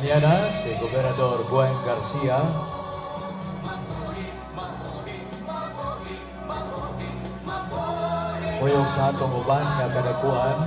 Aniya na si Gobernador Gwen Garcia. Kuyog sa atong uban nga kadakuan.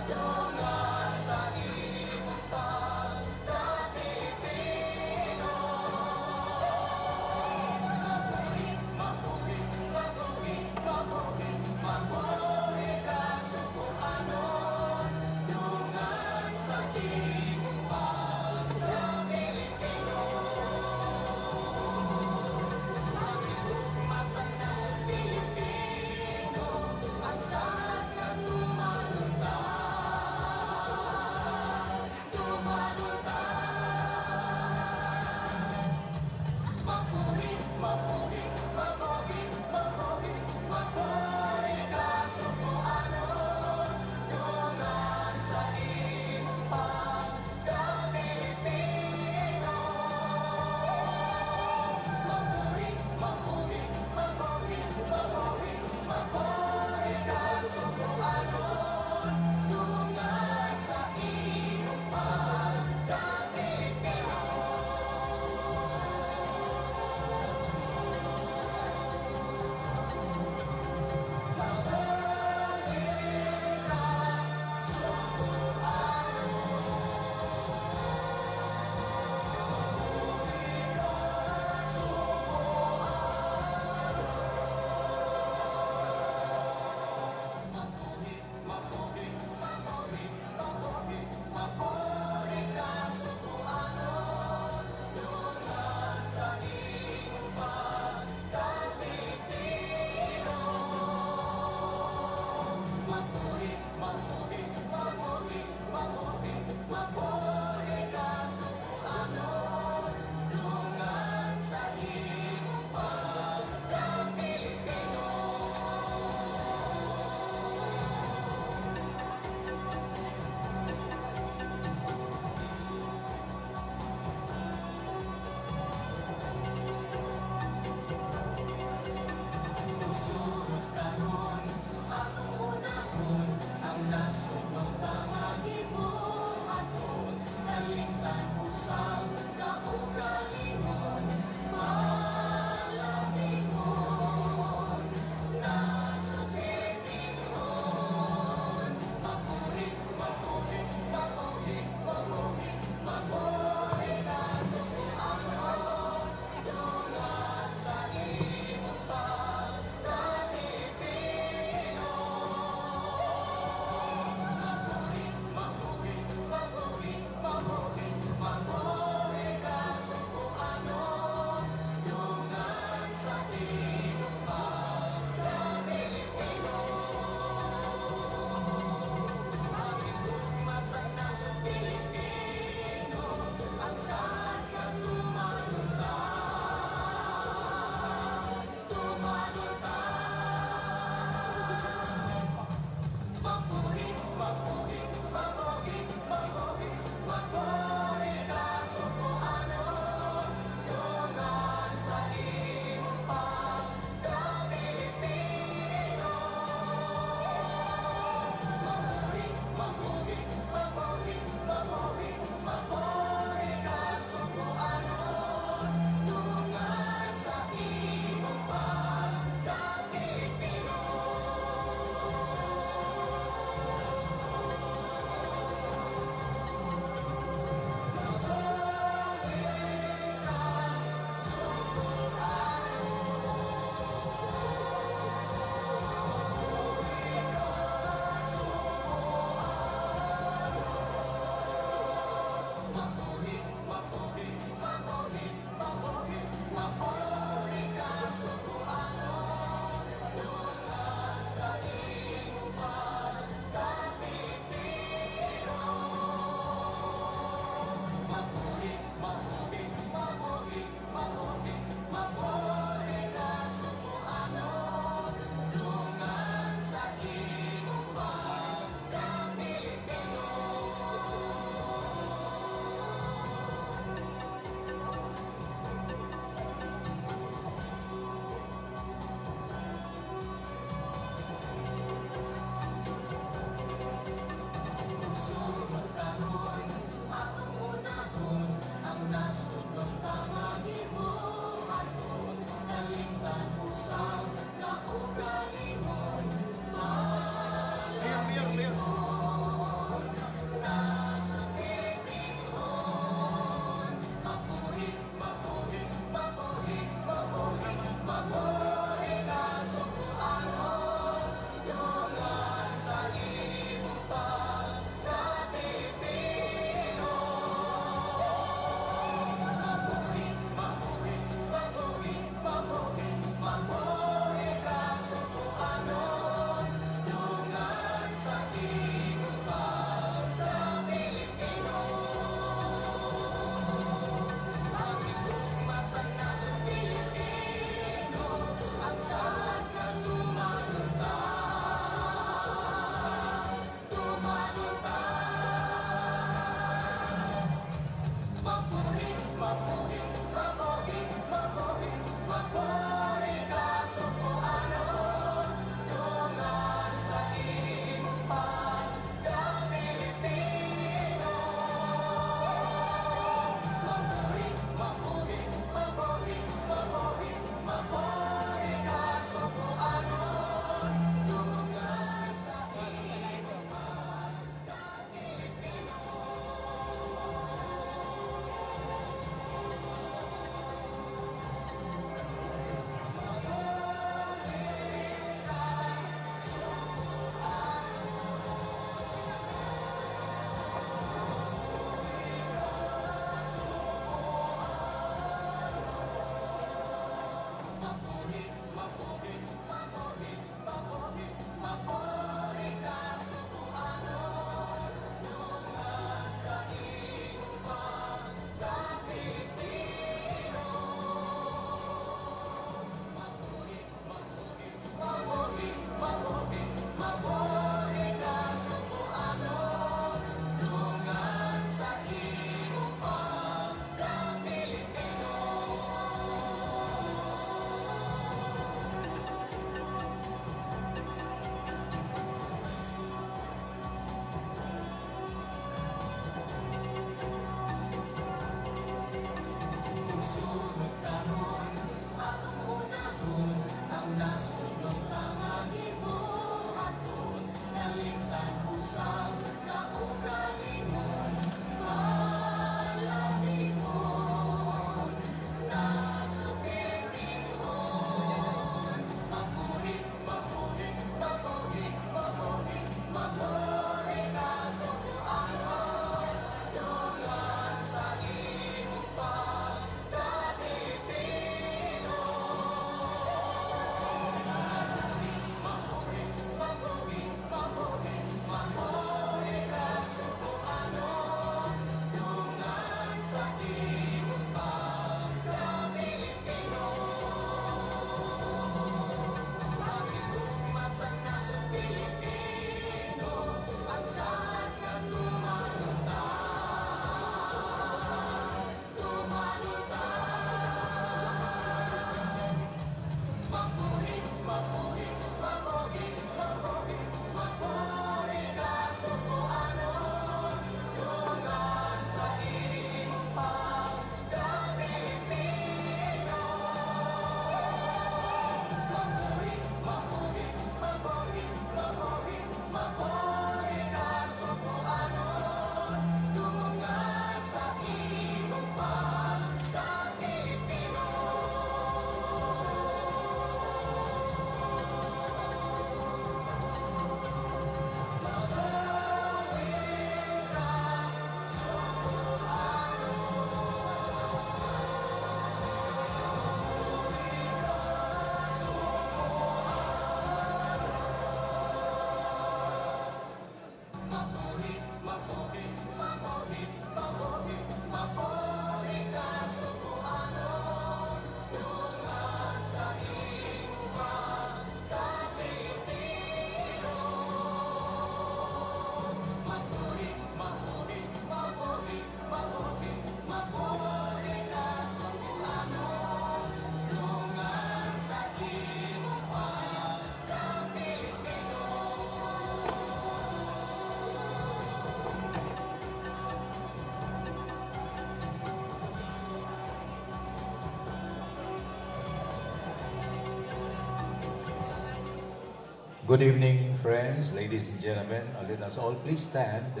Good evening, friends, ladies and gentlemen. Let us all please stand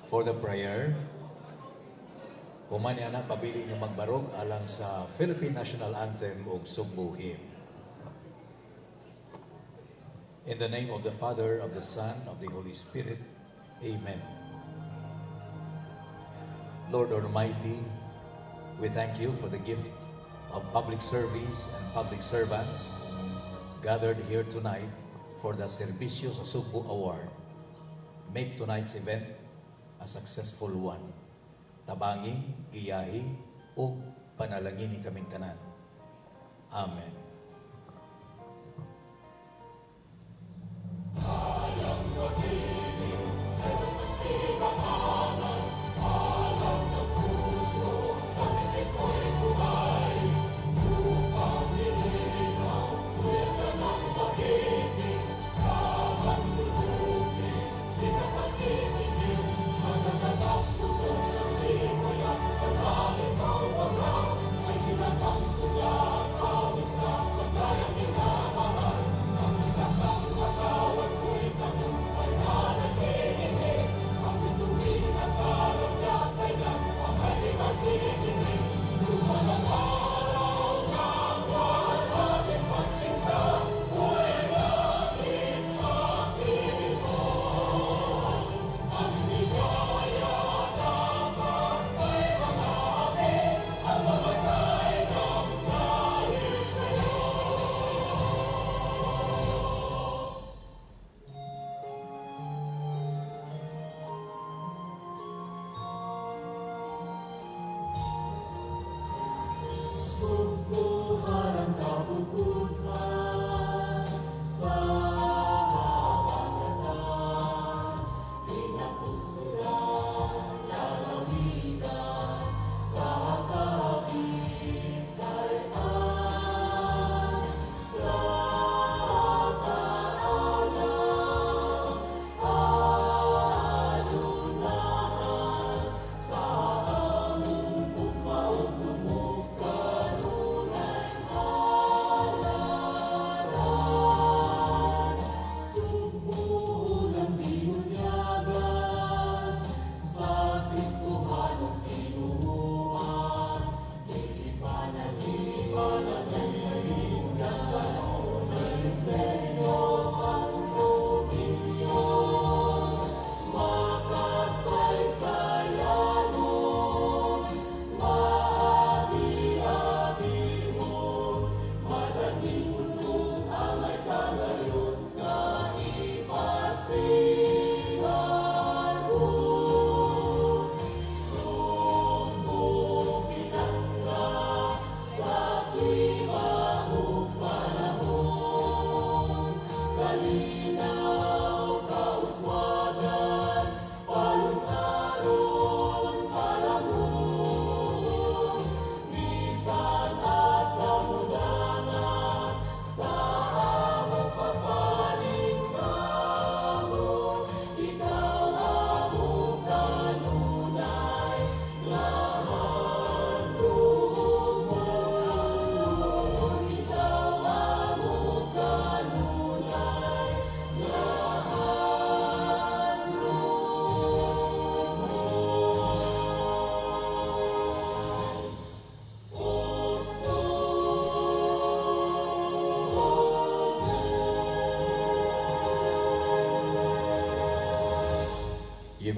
for the prayer. Human niana, pabilin nga magbarog alang sa Philippine National Anthem ug Sugbo Hymn. In the name of the Father, of the Son, of the Holy Spirit. Amen. Lord Almighty, we thank you for the gift of public service and public servants gathered here tonight for the Serbisyo sa Sugbo Award. Make tonight's event a successful one. Tabangi, giyahi, ug panalangini kaming tanan. Amen.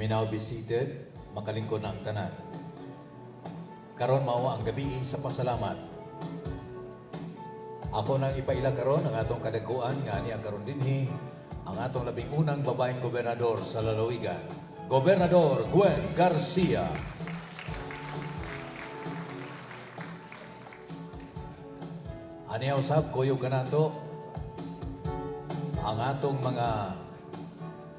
You may now be seated. Makalingkod na ang tanan. Karon mao ang gabii sa pasalamat. Ako nang ipaila karon ang atong kadagkuan nga ania karon dinhi ang atong labing unang babaeng gobernador sa lalawigan, Gobernador Gwen Garcia. Ania usab kuyog kanato ang atong mga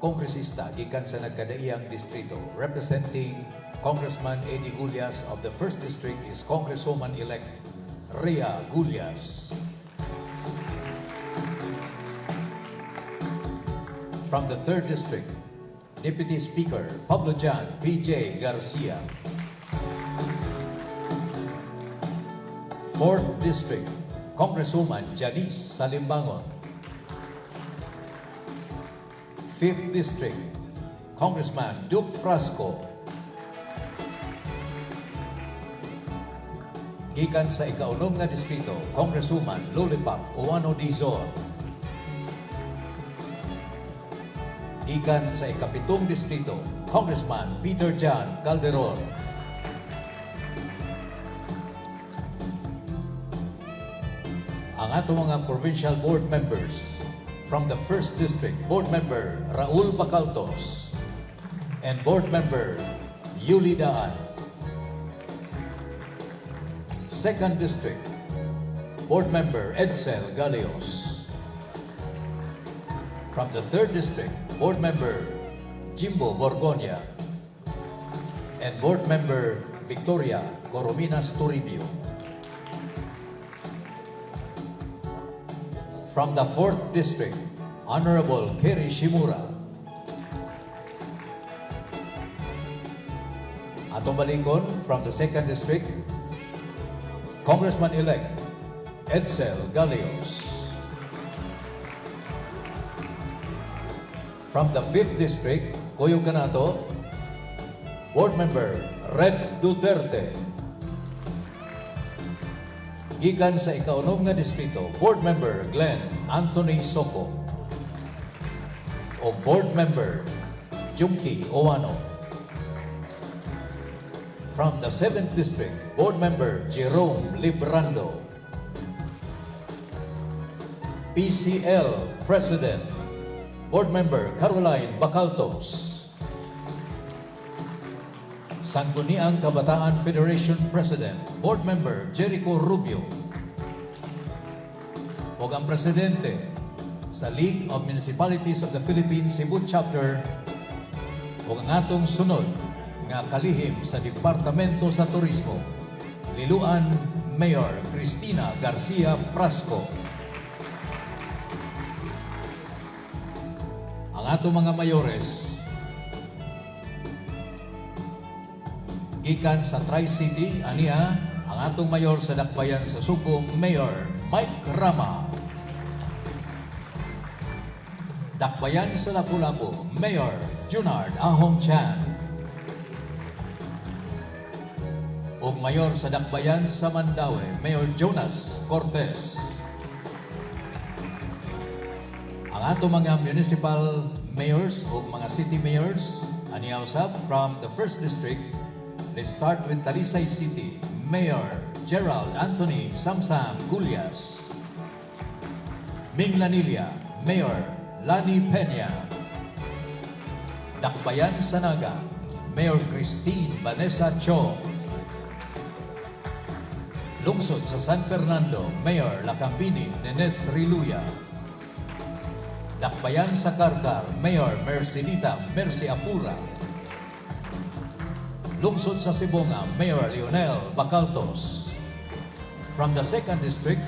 kongresista gikan sa nagkadaiyang distrito. Representing Congressman Eddie Gullas of the 1st District is Congresswoman-elect Rhea Gullas. From the 3rd District, Deputy Speaker Pablo John P.J. Garcia. 4th District, Congresswoman Janice Salimbangon. 5th District, Congressman Duke Frasco. Gikan sa ikaunom nga distrito, Congresswoman Lollipop Ouano Dizon. Gikan sa ikapitong distrito, Congressman Peter John Calderon. Ang ato mga provincial board members from the 1st District, Board Member Raul Bacaltos and Board Member Yuli Daan. 2nd District, Board Member Edsel Galeos. From the 3rd District, Board Member Jimbo Borgonia and Board Member Victoria Corominas Toribio. From the 4th District, Honorable Kerry Shimura. Atong balikon, from the 2nd District, Congressman-elect Edsel Galeos. From the 5th District, kuyog kanato, Board Member Red Duterte. Gikan sa ikaunom nga distrito, Board Member Glenn Anthony Soco o Board Member Junki Oano. From the 7th District, Board Member Jerome Librando. PCL President, Board Member Caroline Bacaltos. Sangguniang Kabataan Federation President, Board Member Jericho Rubio. Ug ang Presidente sa League of Municipalities of the Philippines Cebu Chapter ug ang atong sunod nga kalihim sa Departamento sa Turismo, Liloan Mayor Cristina Garcia Frasco. Ang atong mga mayores gikan sa Tri-City, ania ang atong mayor sa Dakbayan sa Sugbo, Mayor Mike Rama. Dakbayan sa Lapu-Lapu, Mayor Junard Ahong Chan. Ug mayor sa Dakbayan sa Mandaue, Mayor Jonas Cortez. Ang ato mga municipal mayors o mga city mayors, ania usab from the 1st District, let's start with Talisay City, Mayor Gerald Anthony Samsam Gullas. Minglanilla, Mayor Lani Peña. Dakbayan sa Naga, Mayor Christine Vanessa Cho. Lungsod sa San Fernando, Mayor Lakambini Nenet Riluya. Dakbayan sa Carcar, Mayor Mercedita Mercy Apura. Lungsod sa Sibonga, Mayor Lionel Bacaltos. From the 2nd District,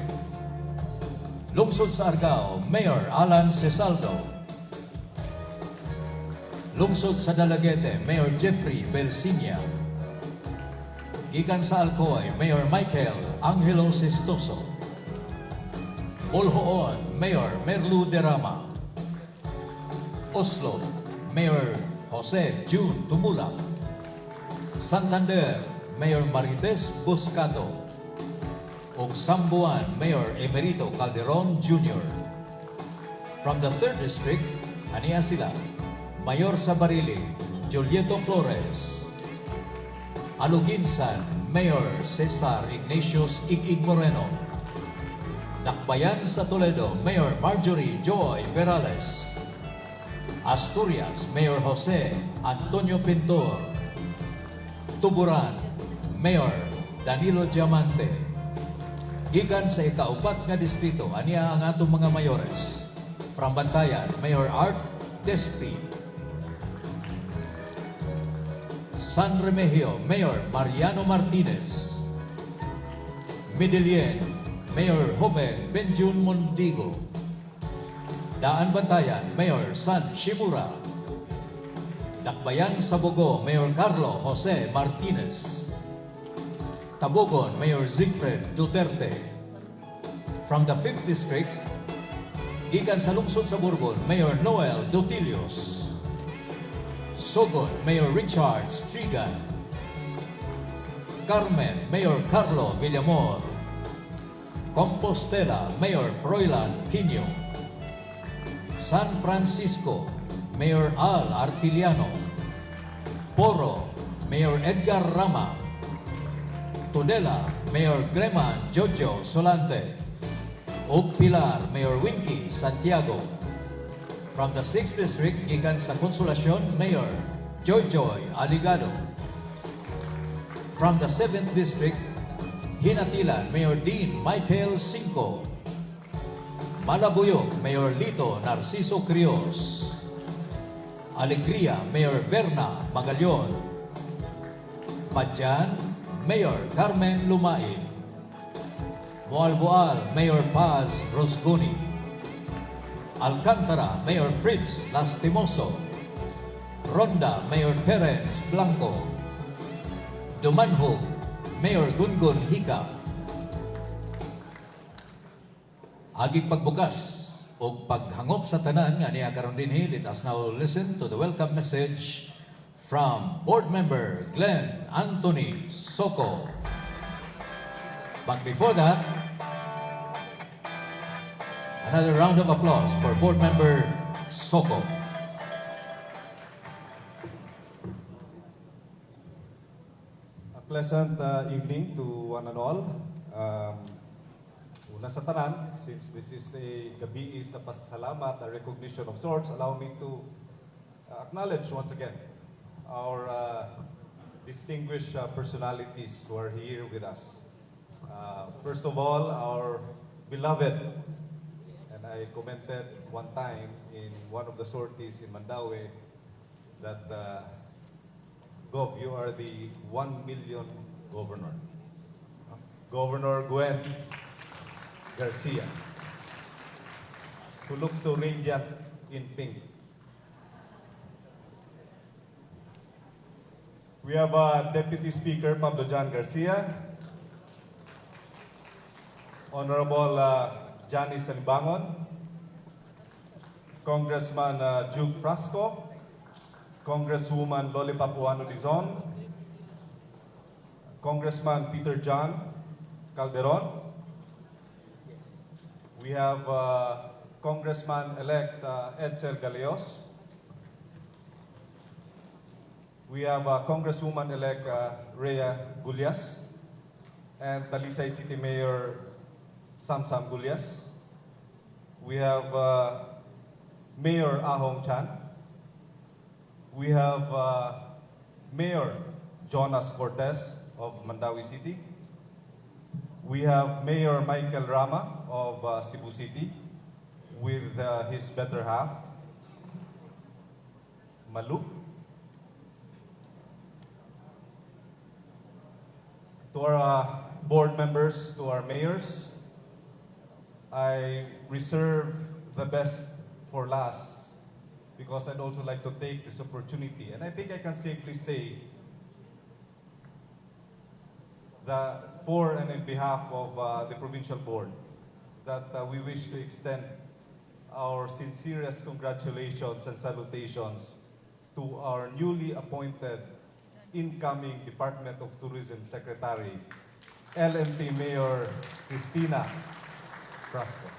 Lungsod sa Argao, Mayor Alan Cesaldo. Lungsod sa Dalaguete, Mayor Jeffrey Belsinia. Gikan sa Alcoy, Mayor Michael Angelo Sestoso. Boljoon, Mayor Merlu Derama. Oslo, Mayor Jose June Tumulak. Santander, Mayor Marites Buscato. Ug Samboan, Mayor Emerito Calderon Jr. From the 3rd District, ania sila, Mayor sa Barili, Julieto Flores. Aloguinsan, Mayor Cesar Ignatius Ig-Ig Moreno. Dakbayan sa Toledo, Mayor Marjorie Joy Perales. Asturias, Mayor Jose Antonio Pintor. Tuburan, Mayor Danilo Diamante. Gikan sa ikaupat nga distrito, ania ang atong mga mayores. From Bantayan, Mayor Art Despi. San Remigio, Mayor Mariano Martinez. Medellin, Mayor Joven Benjun Mondigo. Daan Bantayan, Mayor San Shimura. Dakbayan sa Bogo, Mayor Carlo Jose Martinez. Tabogon, Mayor Siegfried Duterte. From the 5th District, gikan sa lungsod sa Borbon, Mayor Noel Dutilios. Sogod, Mayor Richard Strigan. Carmen, Mayor Carlo Villamor. Compostela, Mayor Froilan Quino. San Francisco, Mayor Al Artiliano. Poro, Mayor Edgar Rama. Tudela, Mayor Greman Jojo Solante. Ug Pilar, Mayor Winky Santiago. From the 6th District, gikan sa Consolacion, Mayor Joyjoy Aligado. From the 7th District, Ginatilan, Mayor Dean Michael Cinco. Malabuyoc, Mayor Lito Narciso Crios. Alegria, Mayor Berna Magallon. Badian, Mayor Carmen Lumain. Moalboal, Mayor Paz Rosguni. Alcantara, Mayor Fritz Lastimoso. Ronda, Mayor Terence Blanco. Dumanjug, Mayor Gungun Hika. Agig pagbukas o paghangop sa tanan nga niya karon dinhi, let us now listen to the welcome message from Board Member Glenn Anthony Soco. But before that, another round of applause for Board Member Soco. A pleasant evening to one and all. Una sa tanan, since this is a gabi sa pasasalamat, a recognition of sorts, allow me to acknowledge once again our distinguished personalities who are here with us. First of all, our beloved, and I commented one time in one of the sorties in Mandaue that Gov, you are the 1 million governor. Governor Gwen Garcia, who looks so radiant in pink. We have Deputy Speaker Pablo John Garcia, Honorable Janice Salimbangon, Congressman Jude Frasco, Congresswoman Lollipop Ouano Dizon, Congressman Peter John Calderon. We have Congressman-elect Edsel Galeos. We have Congresswoman-elect Rhea Gullas and Talisay City Mayor Samsam Gullas. We have Mayor Ahong Chan. We have Mayor Jonas Cortez of Mandaue City. We have Mayor Michael Rama of Cebu City with his better half, Malu. To our board members, to our mayors, I reserve the best for last because I'd also like to take this opportunity, and I think I can safely say that for and in behalf of the provincial board, that we wish to extend our sincerest congratulations and salutations to our newly appointed incoming Department of Tourism Secretary, LMP Mayor Christina Frasco.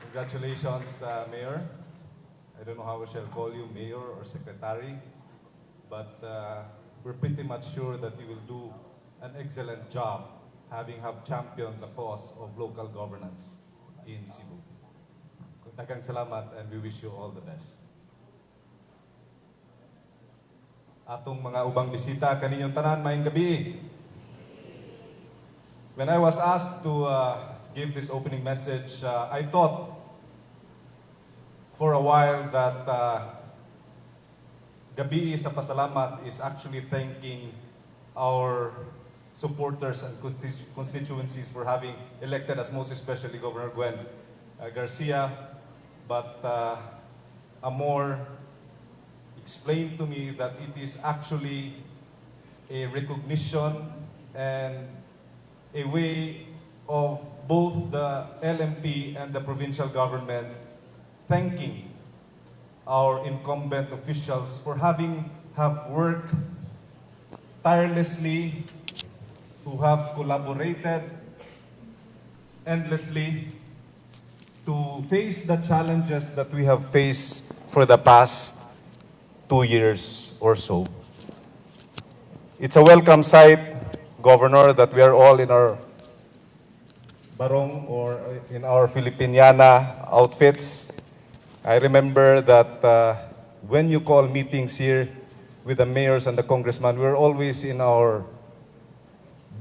Congratulations, Mayor. I don't know how I shall call you, Mayor or Secretary. But we're pretty much sure that you will do an excellent job having have championed the cause of local governance in Cebu. Daghang salamat and we wish you all the best. Atong mga ubang bisita, kaninyong tanan, maayong gabii. When I was asked to give this opening message, I thought for a while that Gabii sa Pasalamat is actually thanking our supporters and constituencies for having elected us, most especially Governor Gwen Garcia. But Amor explained to me that it is actually a recognition and a way of both the LMP and the provincial government thanking our incumbent officials for having have worked tirelessly, who have collaborated endlessly to face the challenges that we have faced for the past 2 years or so. It's a welcome sight, Governor, that we are all in our barong or in our Filipiniana outfits. I remember that when you call meetings here with the mayors and the congressman, we're always in our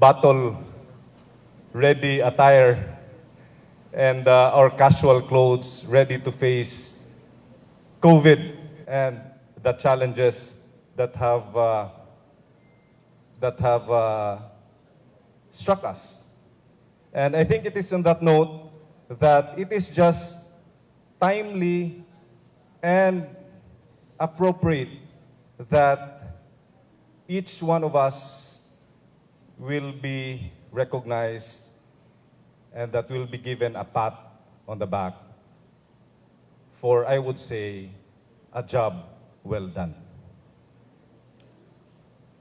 battle ready attire and our casual clothes, ready to face COVID and the challenges that have struck us. And I think it is on that note that it is just timely and appropriate that each one of us will be recognized and that will be given a pat on the back for, I would say, a job well done.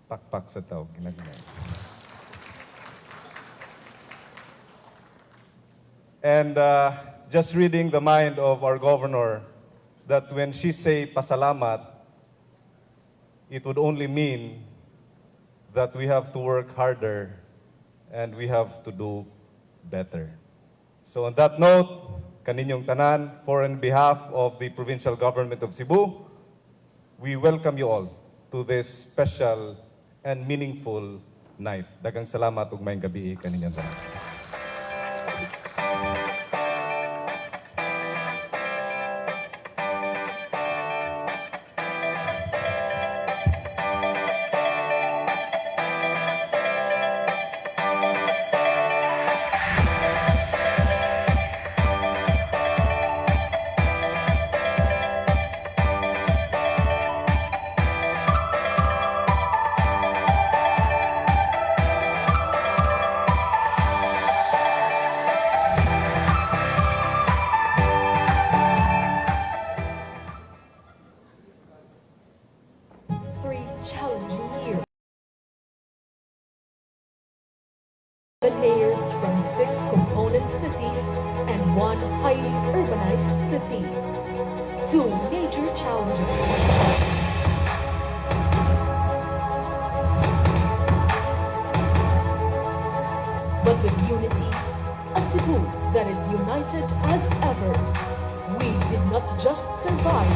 Pakpak sa tao, ginagmay. And just reading the mind of our governor, that when she say pasalamat, it would only mean that we have to work harder and we have to do better. So on that note, kaninyong tanan, for and behalf of the provincial government of Cebu, we welcome you all to this special and meaningful night. Daghang salamat ug maayong gabii kaninyong tanan. 3 challenging years. Seven mayors from six component cities and one highly urbanized city. Two major challenges. But with unity, a Cebu that is united as ever, we did not just survive,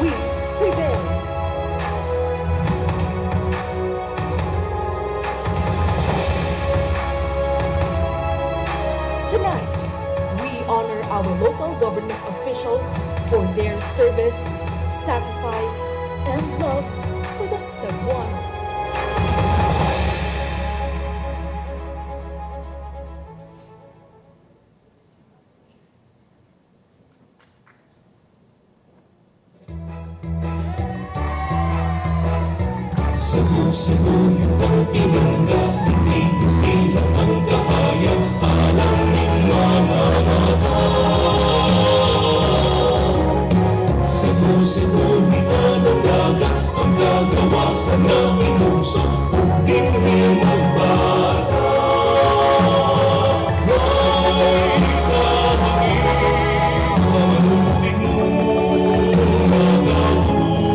we prevailed. Tonight, we honor our local government officials for their service, sacrifice, and love for the Cebuanos. Cebu, yutang pinangga, hindi sila ang kahaya, alang mga mata. Cebu, Cebu, ni ang dagat, ang kagawasan na inugso, ug dinhi magbata. Ngay kahangin sa malutig mo, nagabuto.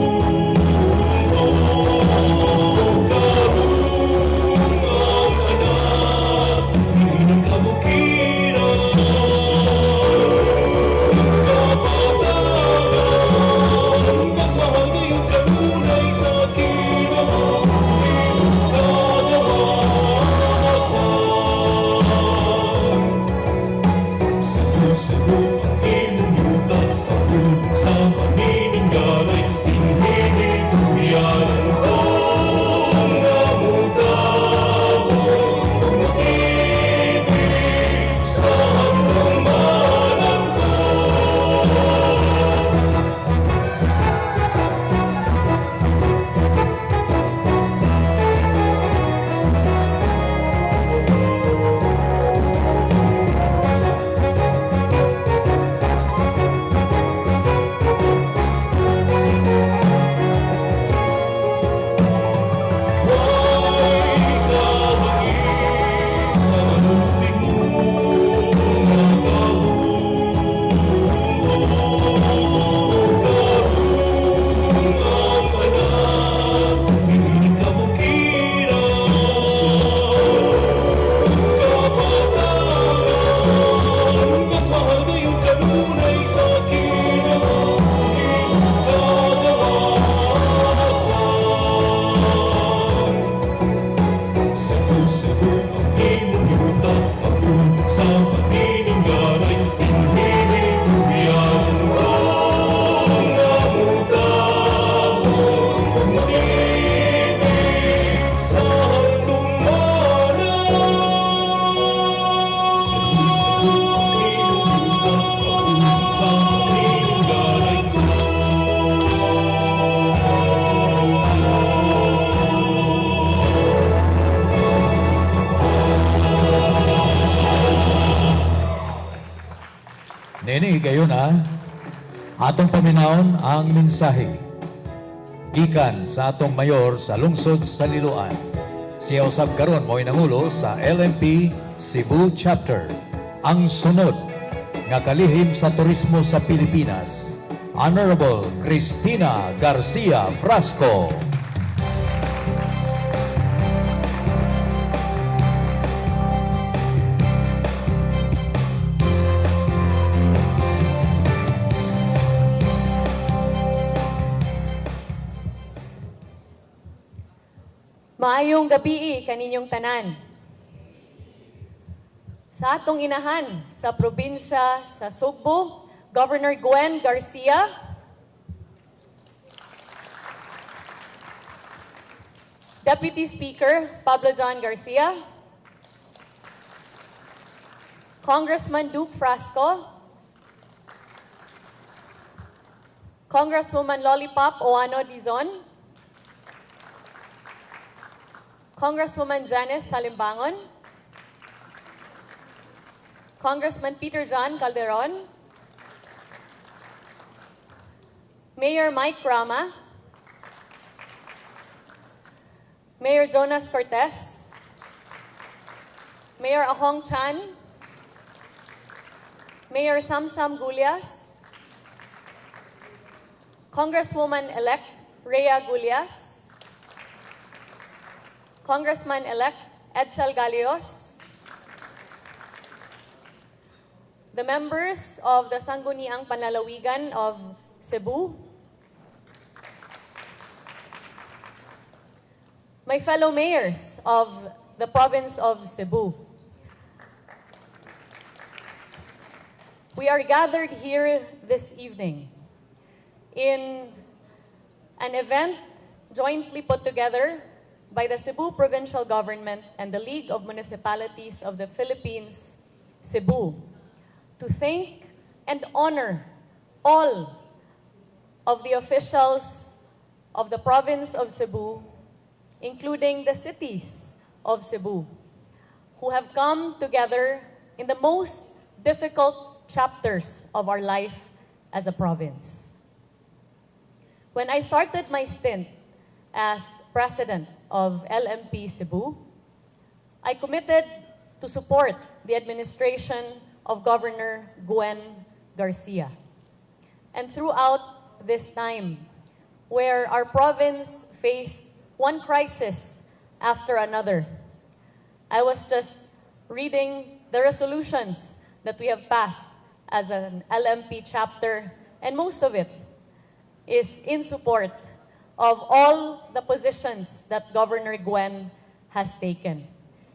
Niini gayuna, atong paminawon ang mensahe gikan sa atong mayor sa lungsod sa Liloan. Siya usab karon mo'y nangulo sa LMP Cebu Chapter. Ang sunod nga kalihim sa turismo sa Pilipinas, Honorable Cristina Garcia Frasco. Maayong gabii kaninyong tanan. Sa atong inahan sa probinsya sa Sugbo, Governor Gwen Garcia, Deputy Speaker Pablo John Garcia, Congressman Duke Frasco, Congresswoman Lollipop Oano Dizon, Congresswoman Janice Salimbangon, Congressman Peter John Calderon, Mayor Mike Rama, Mayor Jonas Cortez, Mayor Ahong Chan, Mayor Samsam Gulyas, Congresswoman-elect Rhea Gulyas, Congressman-elect Edsel Galios, the members of the Sangguniang Panlalawigan of Cebu, my fellow mayors of the province of Cebu. We are gathered here this evening in an event jointly put together by the Cebu Provincial Government and the League of Municipalities of the Philippines, Cebu, to thank and honor all of the officials of the province of Cebu, including the cities of Cebu, who have come together in the most difficult chapters of our life as a province. When I started my stint as president of LMP Cebu, I committed to support the administration of Governor Gwen Garcia. And throughout this time, where our province faced one crisis after another, I was just reading the resolutions that we have passed as an LMP chapter, and most of it is in support of all the positions that Governor Gwen has taken.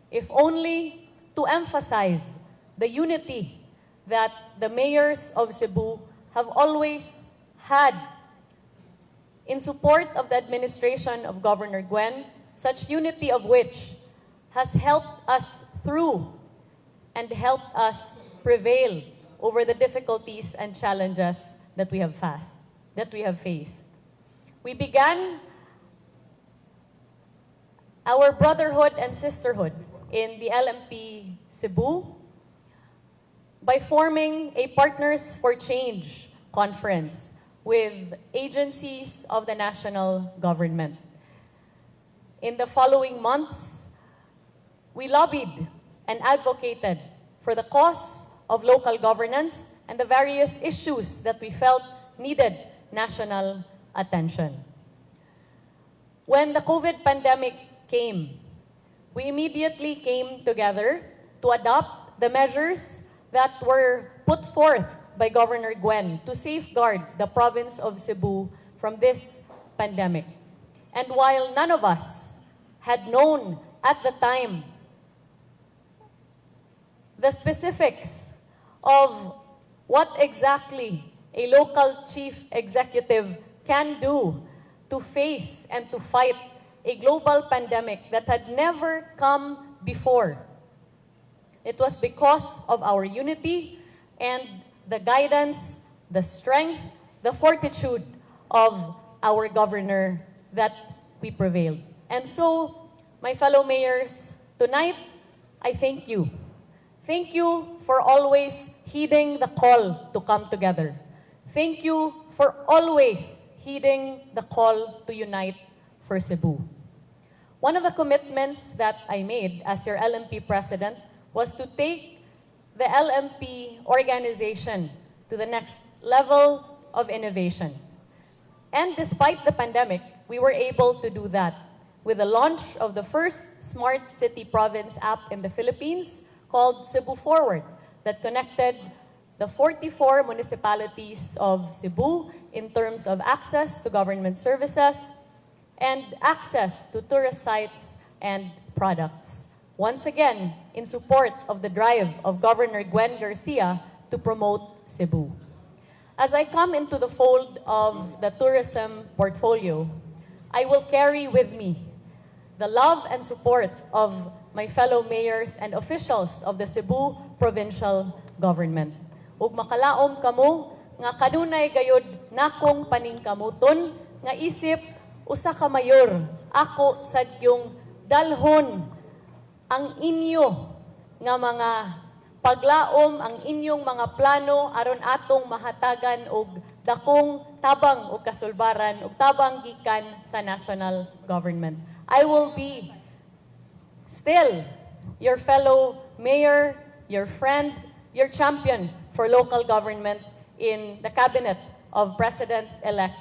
If only to emphasize the unity that the mayors of Cebu have always had in support of the administration of Governor Gwen, such unity of which has helped us through and helped us prevail over the difficulties and challenges that we have faced. We began our brotherhood and sisterhood in the LMP Cebu by forming a Partners for Change conference with agencies of the national government. In the following months, we lobbied and advocated for the cause of local governance and the various issues that we felt needed national attention. When the COVID pandemic came, we immediately came together to adopt the measures that were put forth by Governor Gwen to safeguard the province of Cebu from this pandemic. And while none of us had known at the time the specifics of what exactly a local chief executive can do to face and to fight a global pandemic that had never come before, it was because of our unity and the guidance, the strength, the fortitude of our governor that we prevailed. And so, my fellow mayors, tonight, I thank you. Thank you for always heeding the call to come together. Thank you for always heeding the call to unite for Cebu. One of the commitments that I made as your LMP president was to take the LMP organization to the next level of innovation. And despite the pandemic, we were able to do that with the launch of the first smart city province app in the Philippines called Cebu Forward that connected the 44 municipalities of Cebu in terms of access to government services and access to tourist sites and products. Once again, in support of the drive of Governor Gwen Garcia to promote Cebu. As I come into the fold of the tourism portfolio, I will carry with me the love and support of my fellow mayors and officials of the Cebu Provincial Government. Ug makalaom kamo nga kanunay gayod nakong paningkamuton nga isip usa ka mayor ako sad yung dalhon ang inyo nga mga paglaom, ang inyong mga plano aron atong mahatagan og dakong tabang og kasulbaran og tabang gikan sa national government. I will be still your fellow mayor, your friend, your champion for local government in the cabinet of President-elect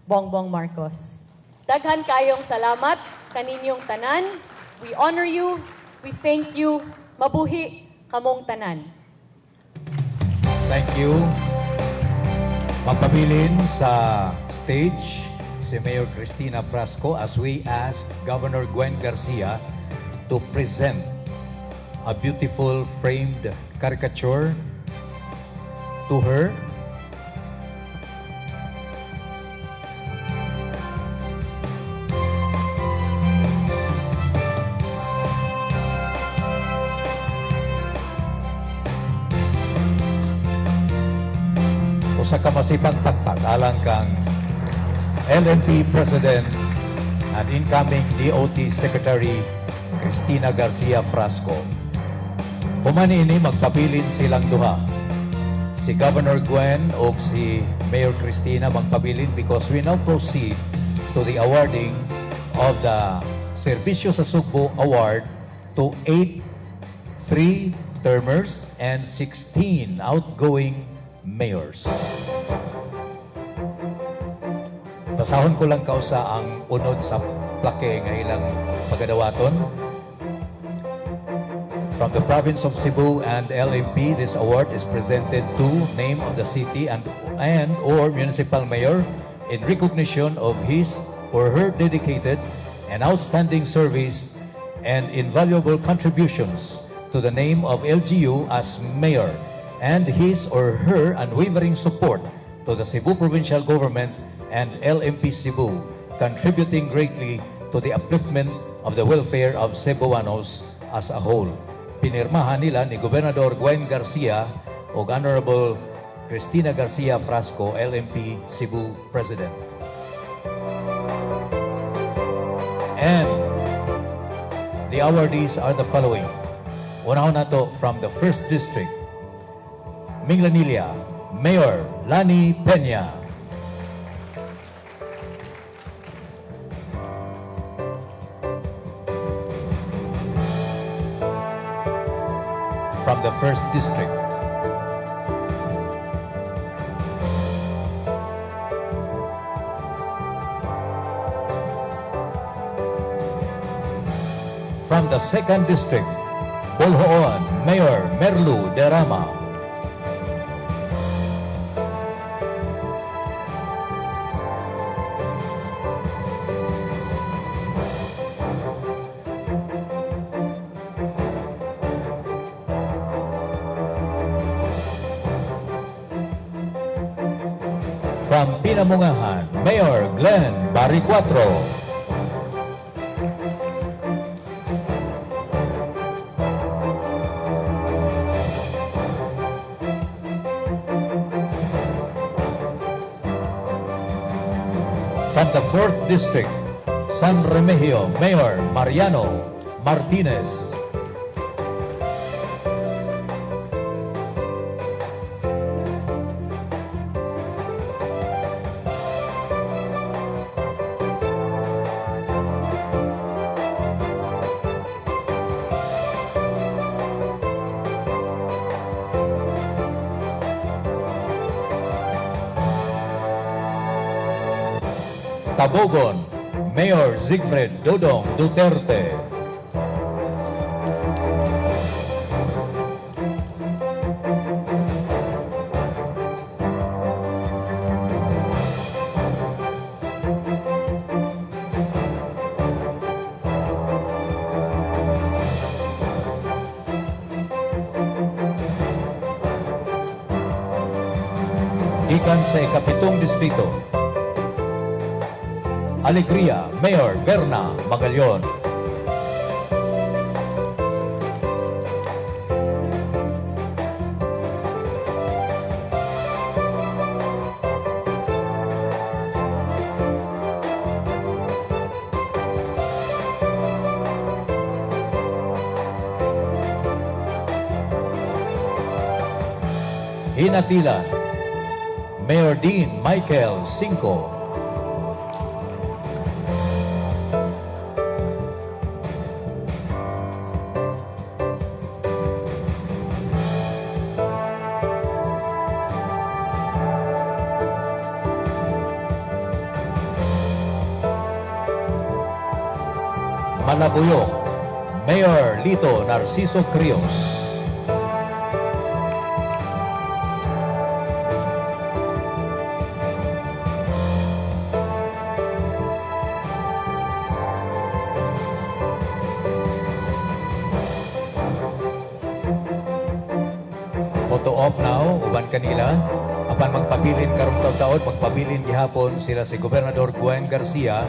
Bongbong Marcos. Daghan kayong salamat kaninyong tanan. We honor you. We thank you. Mabuhi kamong tanan. Thank you. Magpabilin sa stage si Mayor Cristina Frasco as we ask Governor Gwen Garcia to present a beautiful framed caricature to her. Usa ka masipag pakpak alang kang LMP President and incoming DOT Secretary Cristina Garcia Frasco. Human ini, magpabilin silang duha. Si Governor Gwen o si Mayor Cristina magpabilin because we now proceed to the awarding of the Serbisyo sa Sugbo Award to eight three-termers and 16 outgoing mayors. Basahon ko lang kausa ang unod sa plaque nga ilang pagadawaton. From the province of Cebu and LMP, this award is presented to name of the city and or municipal mayor in recognition of his or her dedicated and outstanding service and invaluable contributions to the name of LGU as mayor and his or her unwavering support to the Cebu Provincial Government and LMP Cebu, contributing greatly to the upliftment of the welfare of Cebuanos as a whole. Pinirmahan nila ni Gobernador Gwen Garcia o Honorable Cristina Garcia Frasco, LMP Cebu President. And the awardees are the following. Unahon nato from the first district, Minglanilla, Mayor Lani Peña. From the first district. From the second district, Boljoon, Mayor Merlu Derama. From Pinamungahan, Mayor Glenn Baricuatro. From the 4th District, San Remigio, Mayor Mariano Martinez. Tabogon, Mayor Siegfried Dodong Duterte. Gikan sa ikapitong distrito, Alegria, Mayor Berna Magalyon. Ginatilan, Mayor Dean Michael Cinco. Malabuyoc, Mayor Lito Narciso Crios. Photo op now, uban kanila. Apan magpabilin karong taon, magpabilin gihapon sila si Gobernador Gwen Garcia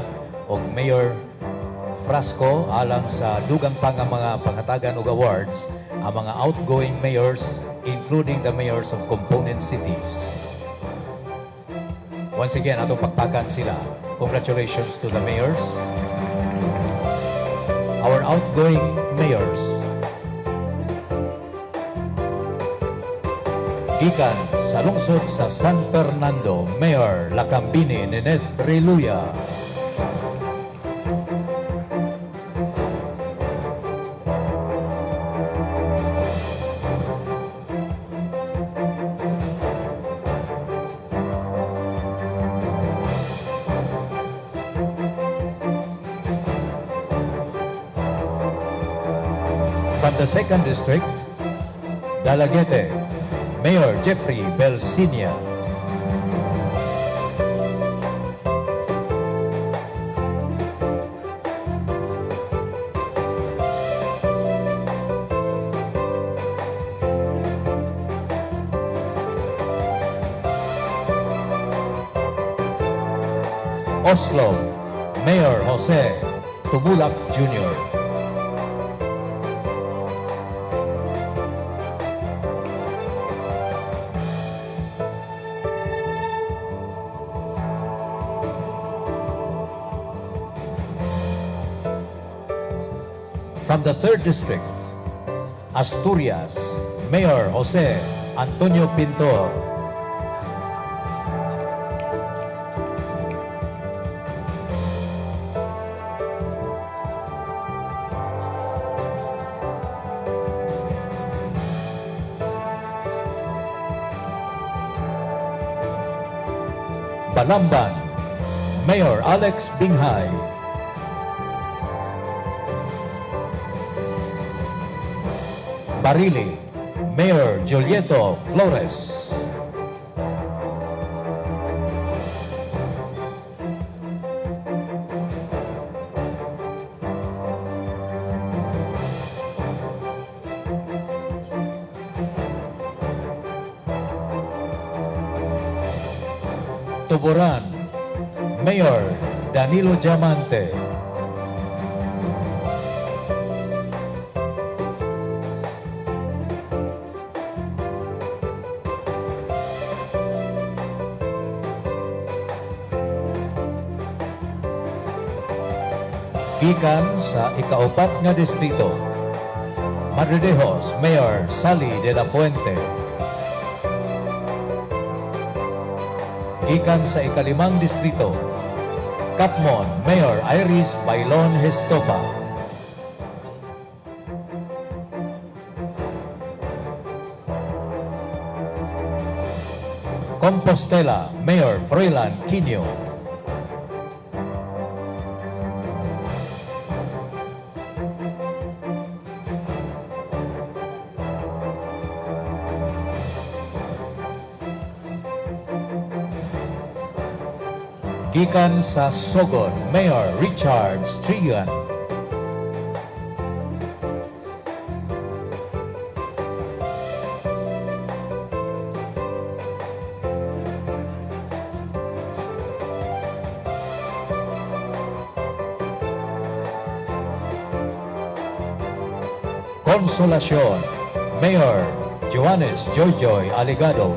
ug Mayor Frasco alang sa dugang pa nga mga panghatagan og awards ang mga outgoing mayors, including the mayors of component cities. Once again, atong pakpakan sila. Congratulations to the mayors. Our outgoing mayors. Gikan sa lungsod sa San Fernando, Mayor Lakambini Nenet Reluya. From the 2nd District, Dalaguete, Mayor Jeffrey Belsinia. Oslob, Mayor Jose Tumulak Jr. From the 3rd District, Asturias, Mayor Jose Antonio Pintor. Balamban, Mayor Alex Binghay. Barili, Mayor Julieto Flores. Tuburan, Mayor Danilo Diamante. Gikan sa ikaupat nga distrito, Madridejos, Mayor Sally de la Fuente. Gikan sa ikalimang distrito, Catmon, Mayor Iris Bailon Gestopa. Compostela, Mayor Froilan Quinio. Gikan sa Sogod, Mayor Richard Strigan. Consolacion, Mayor Joanes Joyjoy Aligado.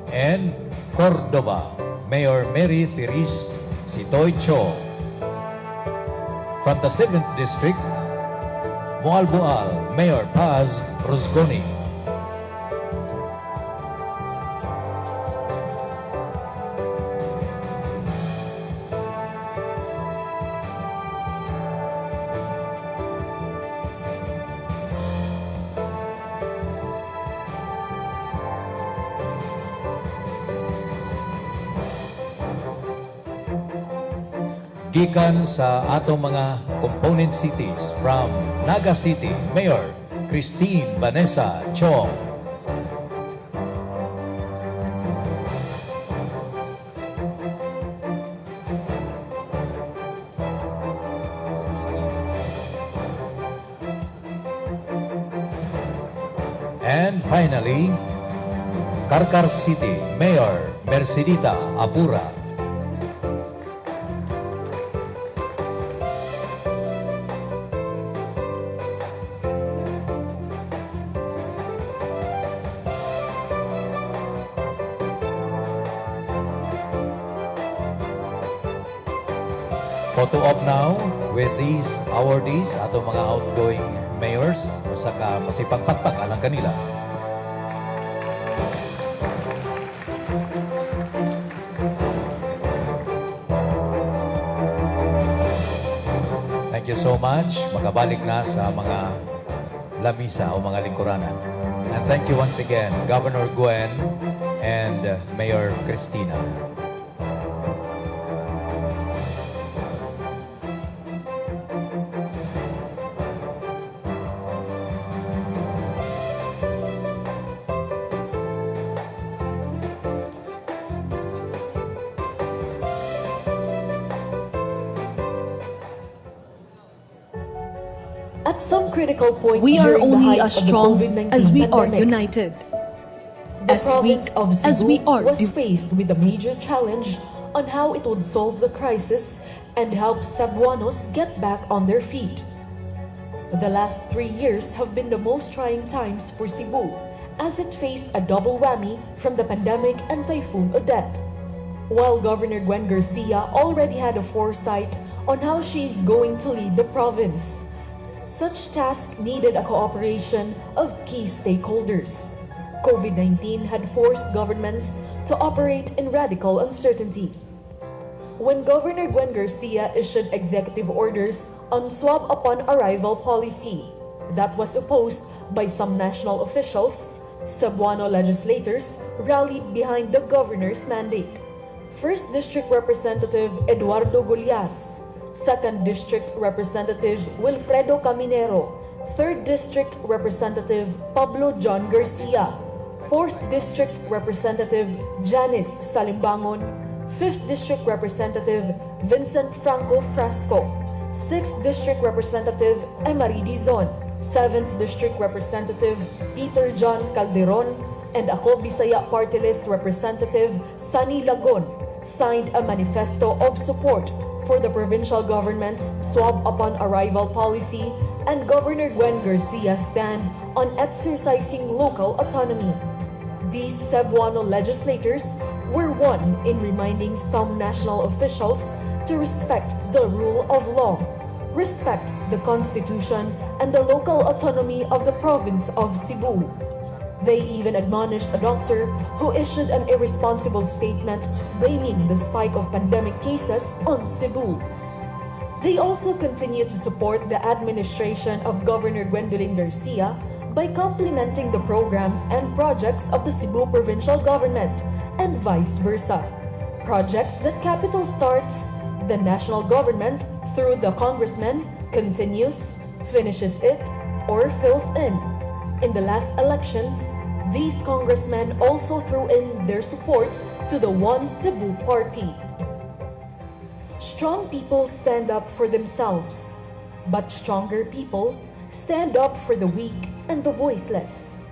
And Cordoba, Mayor Mary Therese Sitoy Cho. From the 7th District, Moalboal, Mayor Paz Rusgoni. Gikan sa atong mga component cities, from Naga City, Mayor Christine Vanessa Chong. And finally, Carcar City, Mayor Mercedita Apura. Photo op now with these awardees, atong mga outgoing mayors, usa ka masipagpakpak alang kanila. Thank you so much. Makabalik na sa mga lamisa o mga lingkuranan. And thank you once again, Governor Gwen and Mayor Cristina. At some critical point We are during the only height as of the strong COVID-19 as we are pandemic, united, the as weak province of as Cebu we are was faced with a major challenge on how it would solve the crisis and help Cebuanos get back on their feet. The last 3 years have been the most trying times for Cebu, as it faced a double whammy from the pandemic and Typhoon Odette. While Governor Gwen Garcia already had a foresight on how she is going to lead the province, such task needed a cooperation of key stakeholders. COVID-19 had forced governments to operate in radical uncertainty. When Governor Gwen Garcia issued executive orders on swab upon arrival policy that was opposed by some national officials, Cebuano legislators rallied behind the governor's mandate. 1st District Representative Eduardo Gullas, 2nd District Representative Wilfredo Caminero, 3rd District Representative Pablo John Garcia, 4th District Representative Janice Salimbangon, 5th District Representative Vincent Franco Frasco, 6th District Representative Emery Dizon, 7th District Representative Peter John Calderon, and Ako Bisaya Party List Representative Sunny Lagon signed a manifesto of support for the provincial government's swab upon arrival policy and Governor Gwen Garcia's stand on exercising local autonomy. These Cebuano legislators were one in reminding some national officials to respect the rule of law, respect the Constitution, and the local autonomy of the province of Cebu. They even admonished a doctor who issued an irresponsible statement blaming the spike of pandemic cases on Cebu. They also continue to support the administration of Governor Gwendolyn Garcia by complementing the programs and projects of the Cebu provincial government and vice versa. Projects that Capital starts, The national government, through the congressman, continues, finishes it, or fills in. In the last elections, these congressmen also threw in their support to the One Cebu Party. Strong people stand up for themselves, but stronger people stand up for the weak and the voiceless.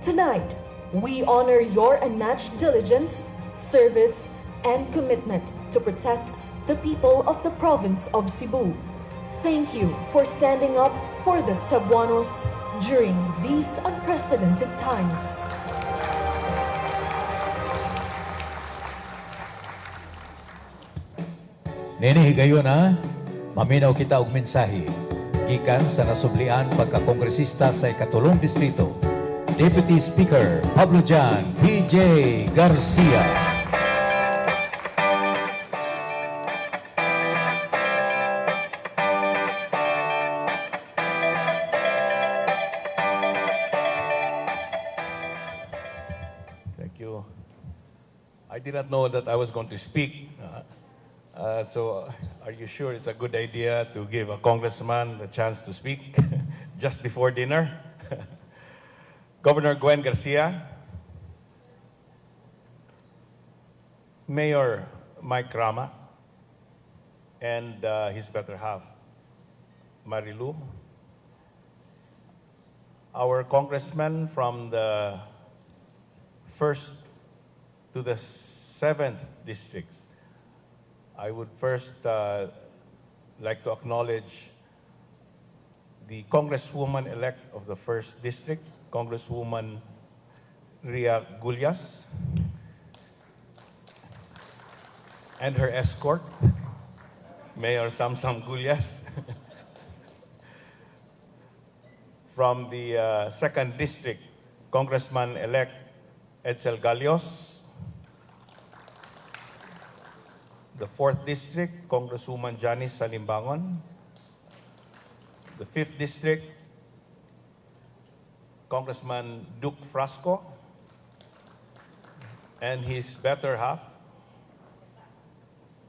Tonight, we honor your unmatched diligence, service, and commitment to protect the people of the province of Cebu. Thank you for standing up for the Cebuanos during these unprecedented times. Nini higayon ha, maminaw kita og mensahe gikan sa nasublian pagkakongresista sa ikatulong distrito, Deputy Speaker Pablo Jan PJ Garcia. Thank you. I did not know that I was going to speak. So, are you sure it's a good idea to give a congressman the chance to speak just before dinner? Governor Gwen Garcia, Mayor Mike Rama, and his better half, Marilu, our congressman from the first to the seventh districts. I would first like to acknowledge the Congresswoman-elect of the first district, Congresswoman Ria Gullas, and her escort, Mayor Samsam Gullas. From the second district, Congressman-elect Edsel Galios. The fourth district, Congresswoman Janice Salimbangon. The fifth district, Congressman Duke Frasco and his better half,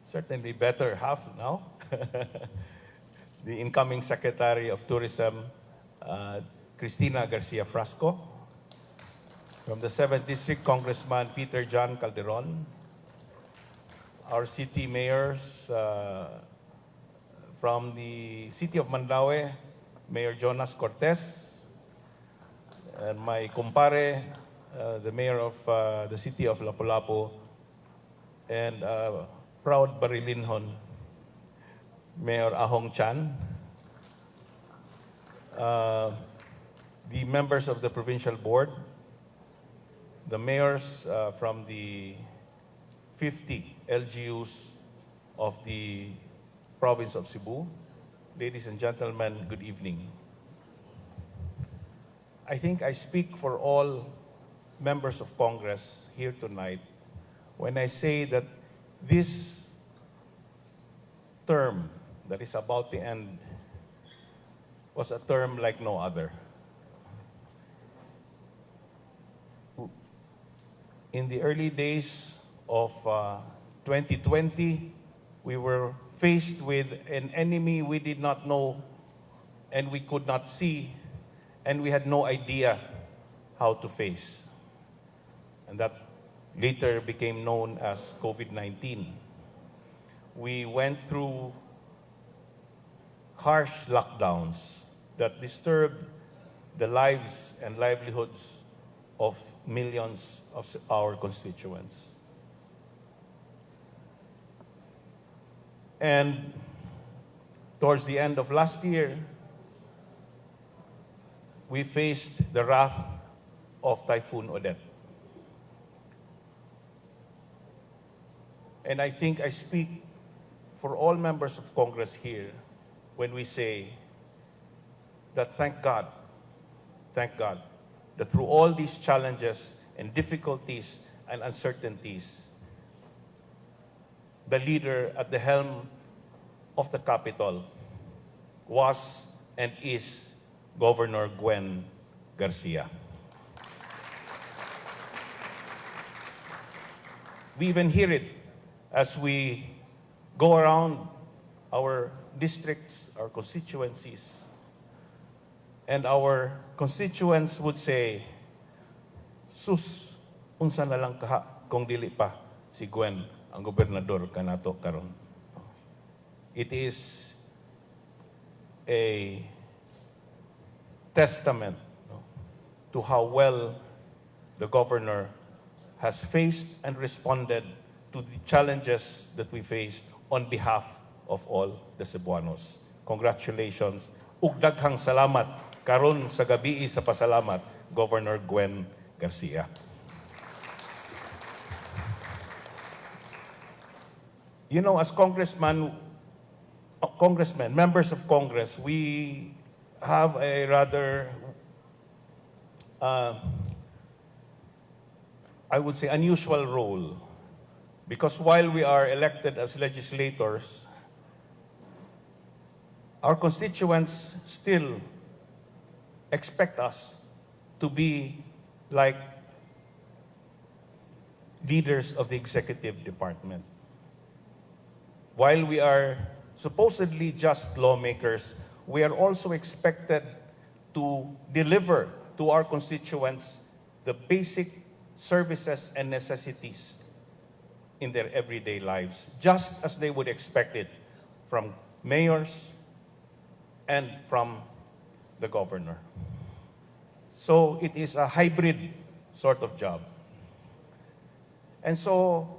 certainly better half now, the incoming Secretary of Tourism, Cristina Garcia Frasco. From the 7th District, Congressman Peter John Calderon. Our city mayors from the city of Mandaue, Mayor Jonas Cortez, and my kumpare, the mayor of the city of Lapu-Lapu, and proud Barilinhon, Mayor Ahong Chan, the members of the provincial board, the mayors from the 50 LGUs of the province of Cebu. Ladies and gentlemen, good evening. I think I speak for all members of Congress here tonight when I say that this term that is about to end was a term like no other. In the early days of 2020, we were faced with an enemy we did not know and we could not see, and we had no idea how to face. And that later became known as COVID-19. We went through harsh lockdowns that disturbed the lives and livelihoods of millions of our constituents. And towards the end of last year, we faced the wrath of Typhoon Odette. And I think I speak for all members of Congress here when we say that thank God, that through all these challenges and difficulties and uncertainties, the leader at the helm of the Capitol was and is Governor Gwen Garcia. We even hear it as we Go around our districts, our constituencies, and our constituents would say, "Sus, unsa na lang kaha kung dili pa si Gwen ang gobernador kanato karon." It is a testament, no, to how well the governor has faced and responded to the challenges that we faced on behalf of all the Cebuanos. Congratulations. Ug daghang salamat karon sa gabii sa pasalamat, Governor Gwen Garcia. As congressmen, members of Congress, we have a rather, I would say, unusual role. Because while we are elected as legislators, our constituents still expect us to be like leaders of the executive department. While we are supposedly just lawmakers, we are also expected to deliver to our constituents the basic services and necessities in their everyday lives, just as they would expect it from mayors and from the governor. So it is a hybrid sort of job. And so,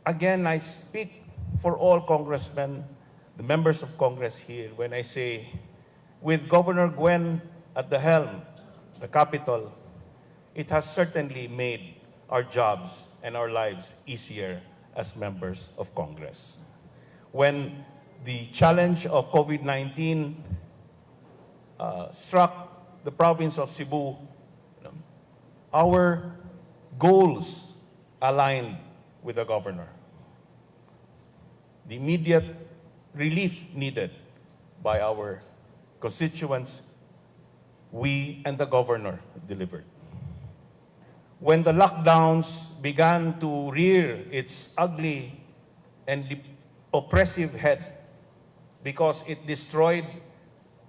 again, I speak for all congressmen, the members of Congress here, when I say, with Governor Gwen at the helm, the Capitol, it has certainly made our jobs and our lives easier as members of Congress. When the challenge of COVID-19 struck the province of Cebu, our goals aligned with the governor. The immediate relief needed by our constituents, we and the governor delivered. When the lockdowns began to rear its ugly and oppressive head because it destroyed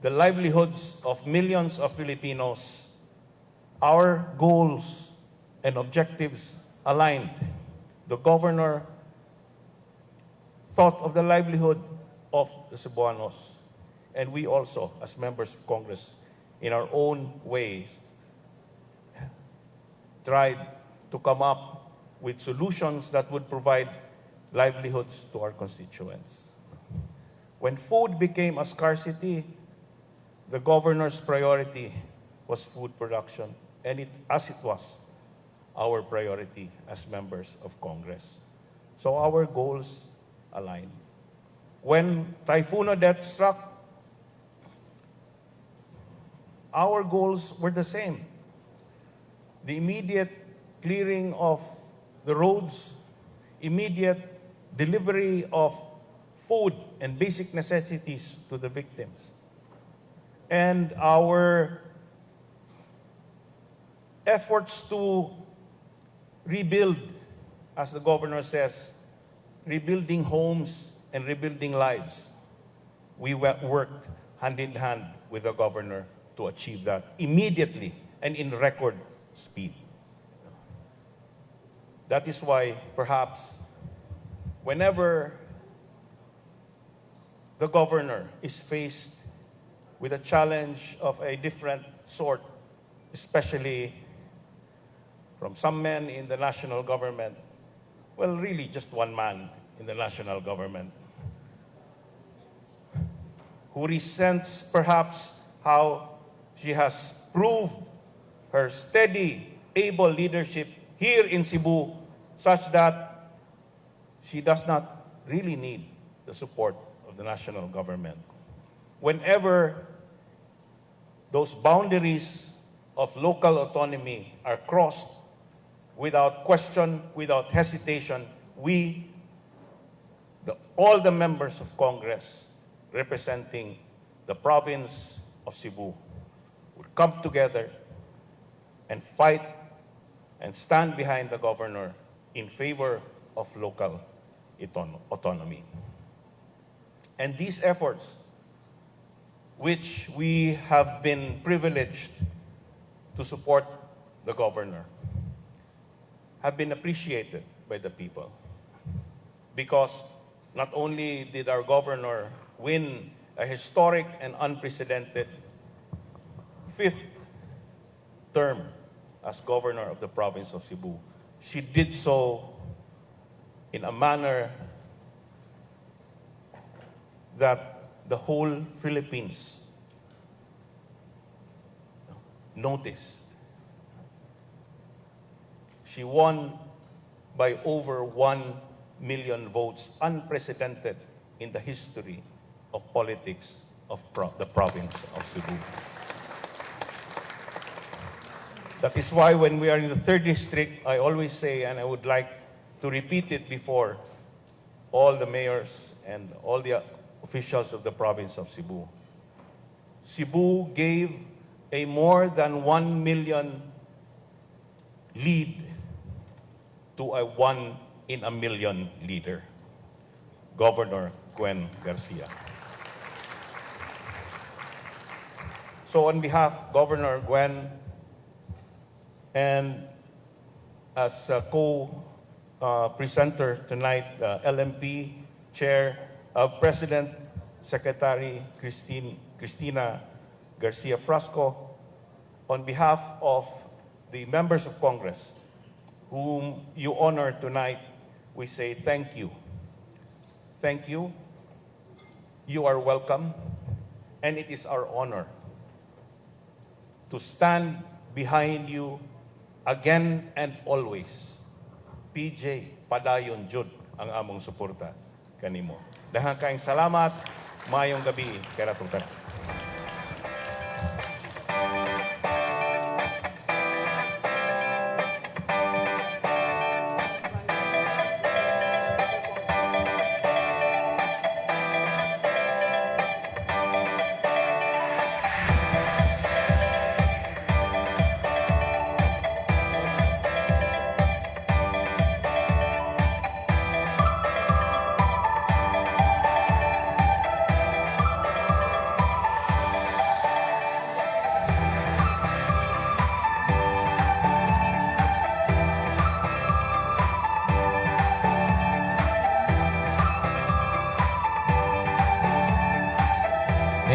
the livelihoods of millions of Filipinos, our goals and objectives aligned. The governor thought of the livelihood of the Cebuanos, and we also, as members of Congress, in our own ways, tried to come up with solutions that would provide livelihoods to our constituents. When food became a scarcity, the governor's priority was food production, and as it was our priority as members of Congress. So our goals aligned. When Typhoon Odette struck, our goals were the same. The immediate clearing of the roads, immediate delivery of food and basic necessities to the victims, and our efforts to rebuild, as the governor says, rebuilding homes and rebuilding lives. We worked hand in hand with the governor to achieve that immediately and in record speed. That is why perhaps whenever the governor is faced with a challenge of a different sort, especially from some men in the national government, well, really just one man in the national government, who resents perhaps how she has proved her steady, able leadership here in Cebu, such that she does not really need the support of the national government. Whenever those boundaries of local autonomy are crossed, without question, without hesitation, all the members of Congress representing the province of Cebu, would come together and fight and stand behind the governor in favor of local autonomy. And these efforts, which we have been privileged to support the governor, have been appreciated by the people. Because not only did our governor win a historic and unprecedented fifth term as governor of the province of Cebu, she did so in a manner that the whole Philippines noticed. She won by over 1 million votes, unprecedented in the history of politics of the province of Cebu. That is why when we are in the third district, I always say, and I would like to repeat it before all the mayors and all the officials of the province of Cebu: Cebu gave a more than 1 million lead to a one in a million leader, Governor Gwen Garcia. So on behalf of Governor Gwen and as a co-presenter tonight, LMP Chair, President Secretary Christina Garcia Frasco, on behalf of the members of Congress whom you honor tonight, we say thank you. Thank you. You are welcome, and it is our honor to stand behind you again and always. PJ, padayon jud ang among suporta kanimo. Daghang kaayong salamat, maayong gabii kanatong tanan.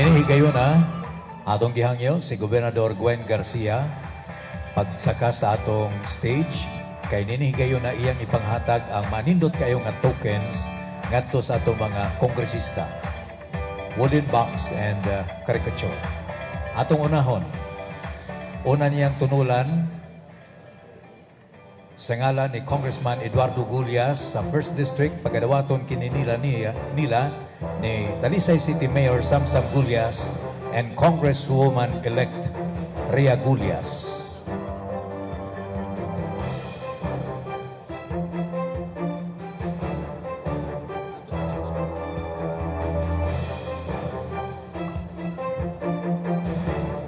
Nini higayon na atong gihangyo si Gobernador Gwen Garcia pagsaka sa atong stage kay nini higayon na iyang ipanghatag ang manindot kayo nga tokens ngadto sa atong mga kongresista. Wooden box and caricature. Atong unahon, una niyang tunulan sa ngalan ni Congressman Eduardo Gullas sa 1st District, pagadawaton kini nila ni Talisay City Mayor Samsam Gullas and Congresswoman-elect Rhea Gullas.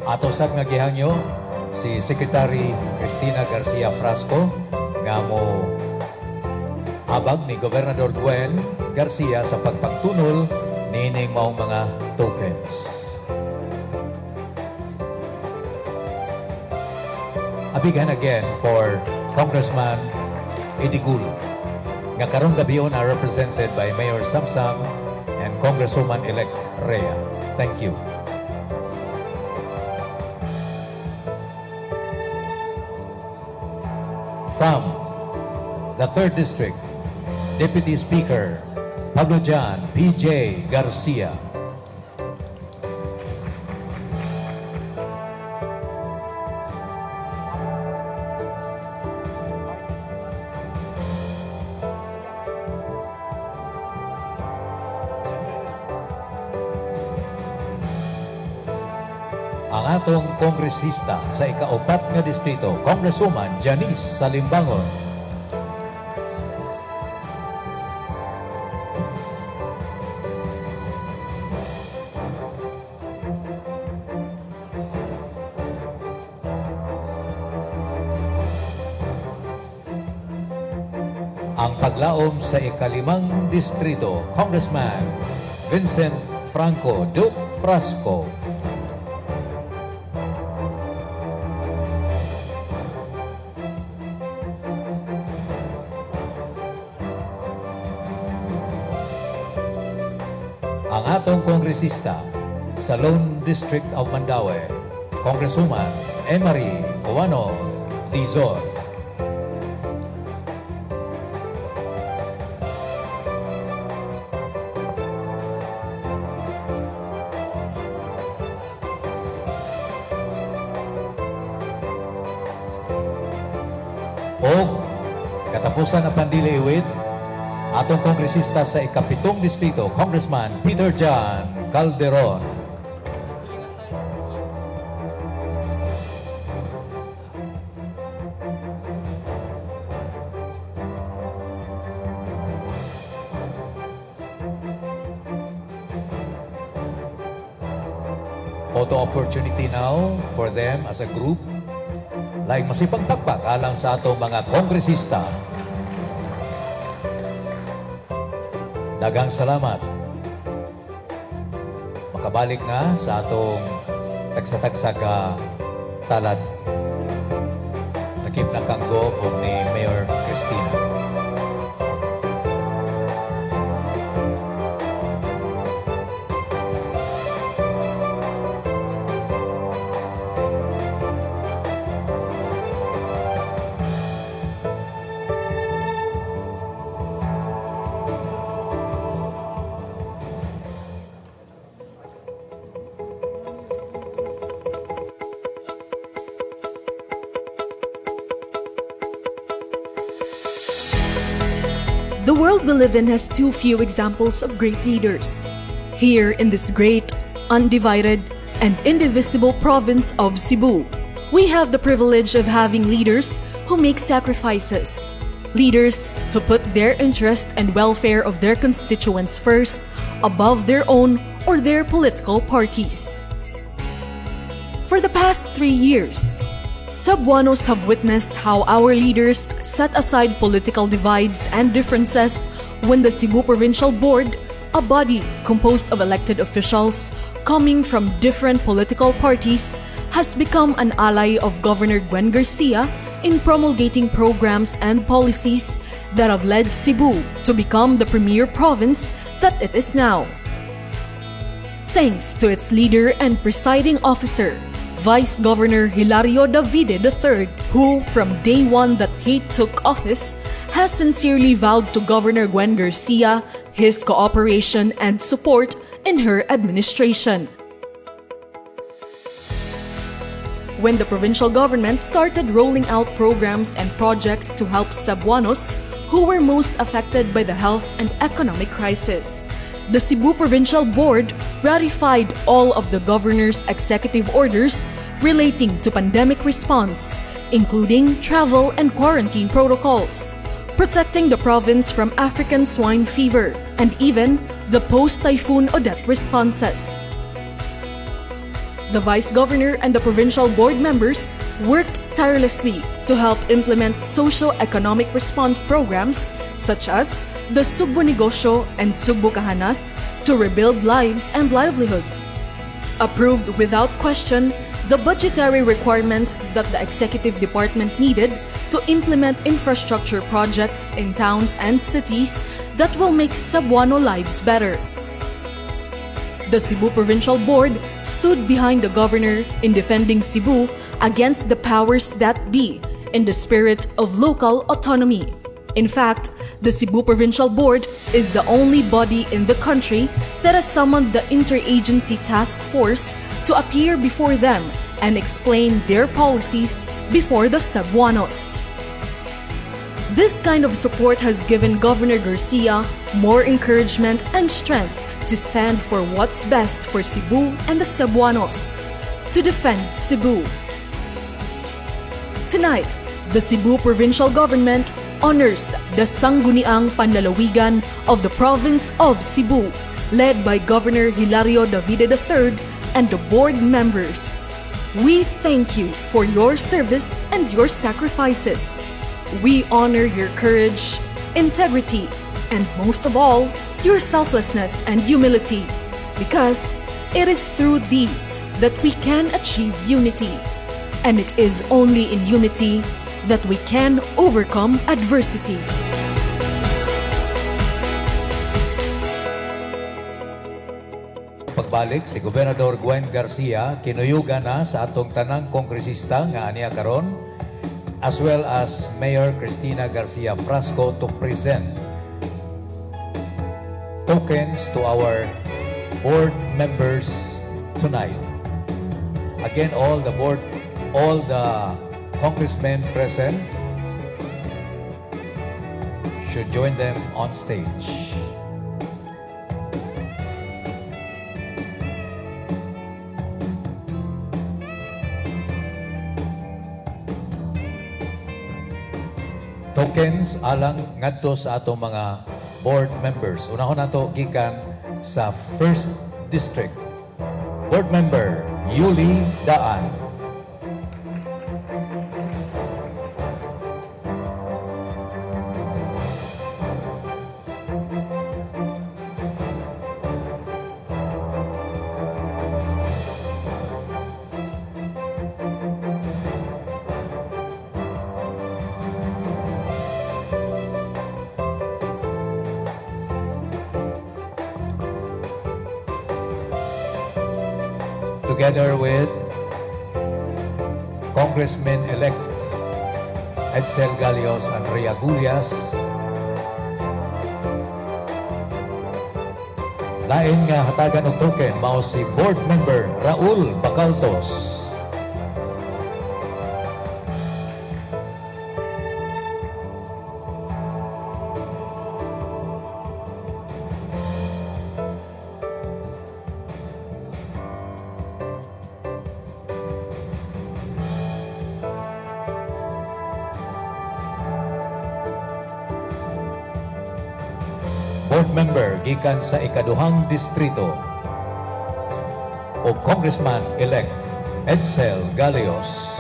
Ato sab nga gihangyo si Secretary Cristina Garcia Frasco nga mo abag ni Gobernador Gwen Garcia sa pagpagtunol niining maong mga tokens. A big hand again for Congressman Eddie Gul, nga karong gabion are represented by Mayor Samsam and Congresswoman-elect Rhea. Thank you. From the 3rd District, Deputy Speaker Pablo John P.J. Garcia. Ang atong kongresista sa ikaupat nga distrito, Congresswoman Janice Salimbangon. Ang paglaom sa ikalimang distrito, Congressman Vincent Franco Duke Frasco. Ang atong kongresista sa Lone District of Mandaue, Congresswoman Emery Ouano Dizon. O katapusan na pandili iwit, atong kongresista sa ikapitong distrito, Congressman Peter John Calderon. Photo opportunity now for them as a group. Laing masipag pakpak alang sa atong mga kongresista. Daghang salamat. Makabalik na sa atong tagsa-tagsa ka talad. Nakip na kanggo og ni Mayor Cristina. The world we live in has too few examples of great leaders. Here in this great, undivided, and indivisible province of Cebu, we have the privilege of having leaders who make sacrifices. Leaders who put their interest and welfare of their constituents first, above their own or their political parties. For the past 3 years, Cebuanos have witnessed how our leaders set aside political divides and differences when the Cebu Provincial Board, a body composed of elected officials coming from different political parties, has become an ally of Governor Gwen Garcia in promulgating programs and policies that have led Cebu to become the premier province that it is now. Thanks to its leader and presiding officer, Vice Governor Hilario Davide III, who, from day one that he took office, has sincerely vowed to Governor Gwen Garcia his cooperation and support in her administration. When the provincial government started rolling out programs and projects to help Cebuanos who were most affected by the health and economic crisis, the Cebu Provincial Board ratified all of the governor's executive orders relating to pandemic response, including travel and quarantine protocols, protecting the province from African swine fever, and even the post-Typhoon Odette responses. The Vice Governor and the provincial board members worked tirelessly to help implement socio-economic response programs such as the Sugbo Negosyo and Sugbo Kahanas to rebuild lives and livelihoods. Approved without question the budgetary requirements that the executive department needed to implement infrastructure projects in towns and cities that will make Cebuano lives better. The Cebu Provincial Board stood behind the governor in defending Cebu against the powers that be in the spirit of local autonomy. In fact, the Cebu Provincial Board is the only body in the country that has summoned the Interagency Task Force to appear before them and explain their policies before the Cebuanos. This kind of support has given Governor Garcia more encouragement and strength to stand for what's best for Cebu and the Cebuanos, to defend Cebu. Tonight, the Cebu Provincial Government honors the Sangguniang Panlalawigan of the province of Cebu, led by Governor Hilario Davide III and the board members. We thank you for your service and your sacrifices. We honor your courage, integrity, and most of all, Your selflessness and humility, because it is through these that we can achieve unity. And it is only in unity that we can overcome adversity. Pagbalik si Gobernador Gwen Garcia kinuyugan na sa atong tanang kongresista nga aniya karon, as well as Mayor Cristina Garcia Frasco, to present tokens to our board members tonight. Again, all the board, all the congressmen present should join them on stage. Tokens alang ngadto sa atong mga board members. Unahon nato gikan sa First District. Board Member Yuli Daan. Together with Congressmen-elect Edsel Galios and Rhea Gullas. Lain nga hatagan og token mao si Board Member Raul Bacaltos. Board Member gikan sa ikaduhang distrito o Congressman-elect Edsel Galios.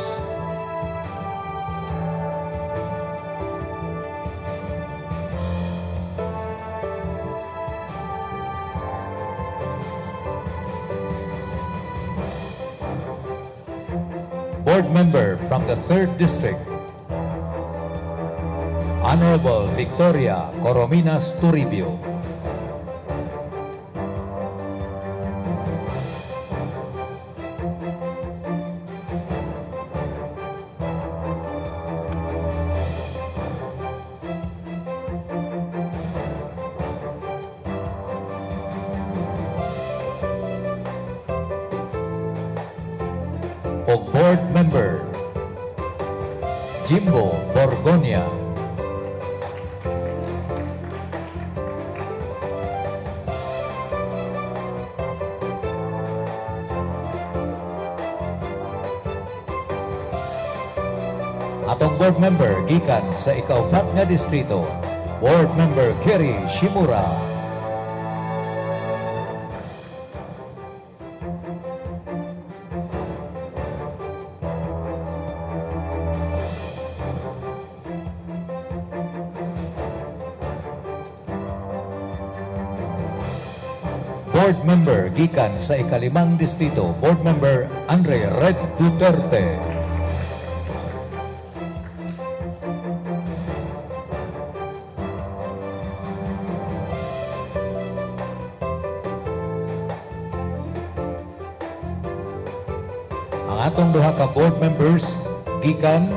Board Member from the 3rd District, Honorable Victoria Corominas Turibio. O Board Member Jimbo Borgonia. Atong board member gikan sa ikaupat nga distrito, Board Member Kerry Shimura. Board Member gikan sa ikalimang distrito, Board Member Andre Red Duterte. Ang atong duha ka board members gikan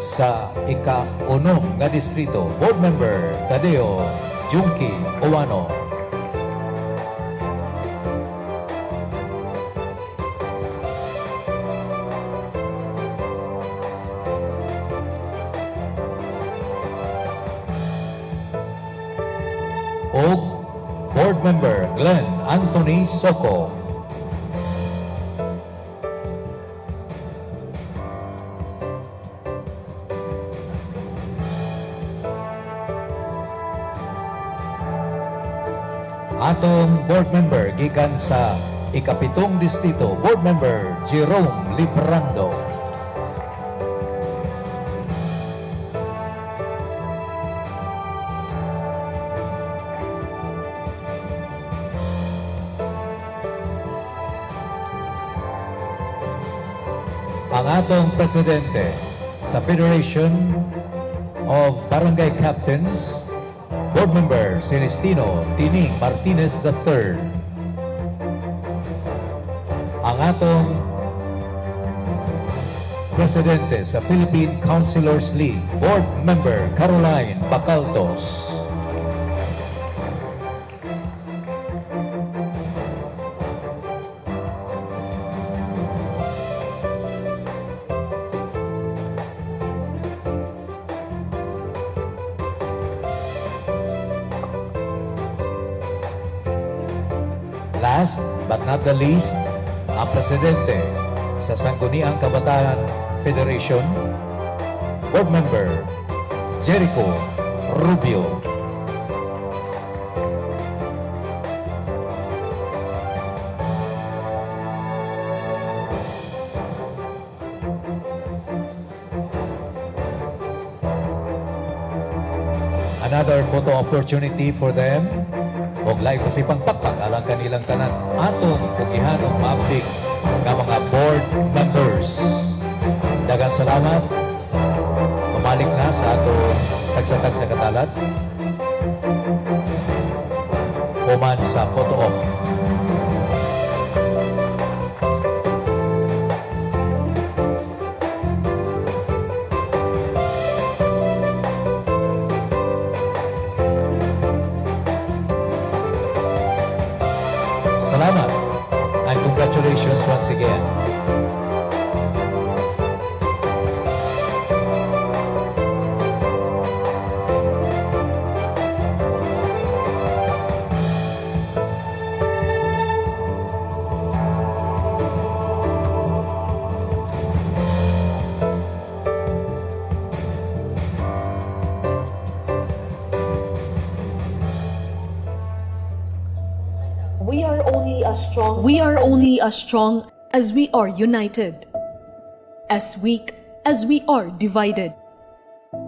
sa ika-unom nga distrito, Board Member Tadeo Junki Owano. O Board Member Glenn Anthony Soco. Atong board member gikan sa ikapitong distrito, Board Member Jerome Librando. Ang atong presidente sa Federation of Barangay Captains, Board Member Celestino Tining Martinez III. Ang atong presidente sa Philippine Councilors League, Board Member Caroline Bacaltos. Last but not the least, ang presidente sa Sangguniang Kabataan Federation, Board Member Jericho Rubio. Another photo opportunity for them. Og lahi pasipang pakpak alang kanilang tanan atong pugihanong maabtik nga mga board members. Daghang salamat. Pamalik na sa atong tagsa-tagsa katalad. Human sa photo op. Salamat and congratulations once again. We are only as strong as we are united, as weak as we are divided.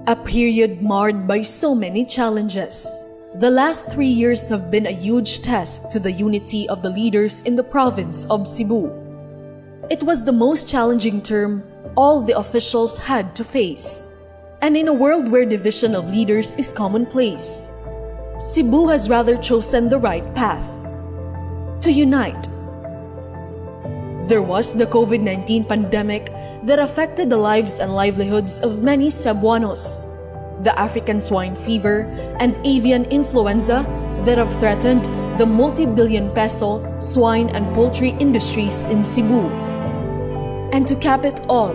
A period marred by so many challenges. The last 3 years have been a huge test to the unity of the leaders in the province of Cebu. It was the most challenging term all the officials had to face. And in a world where division of leaders is commonplace, Cebu has rather chosen the right path to unite. There was the COVID-19 pandemic that affected the lives and livelihoods of many Cebuanos, the African swine fever and avian influenza that have threatened the multi billion peso swine and poultry industries in Cebu. And to cap it all,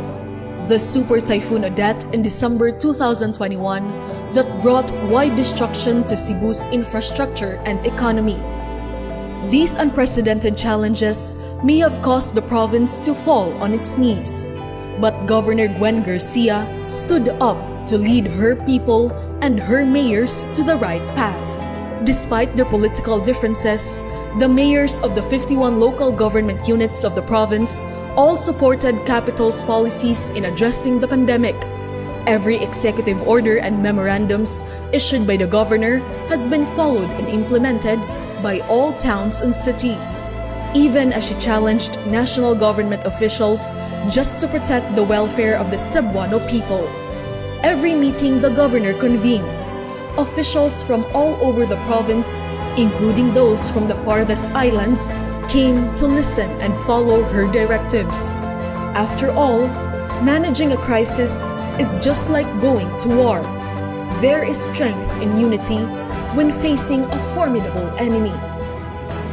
the Super Typhoon Odette in December 2021 that brought wide destruction to Cebu's infrastructure and economy. These unprecedented challenges may have caused the province to fall on its knees. But Governor Gwen Garcia stood up to lead her people and her mayors to the right path. Despite their political differences, the mayors of the 51 local government units of the province all supported Capitol's policies in addressing the pandemic. Every executive order and memorandums issued by the governor has been followed and implemented by all towns and cities, even as she challenged national government officials just to protect the welfare of the Cebuano people. Every meeting the governor convenes, officials from all over the province, including those from the farthest islands, came to listen and follow her directives. After all, managing a crisis is just like going to war. There is strength in unity when facing a formidable enemy.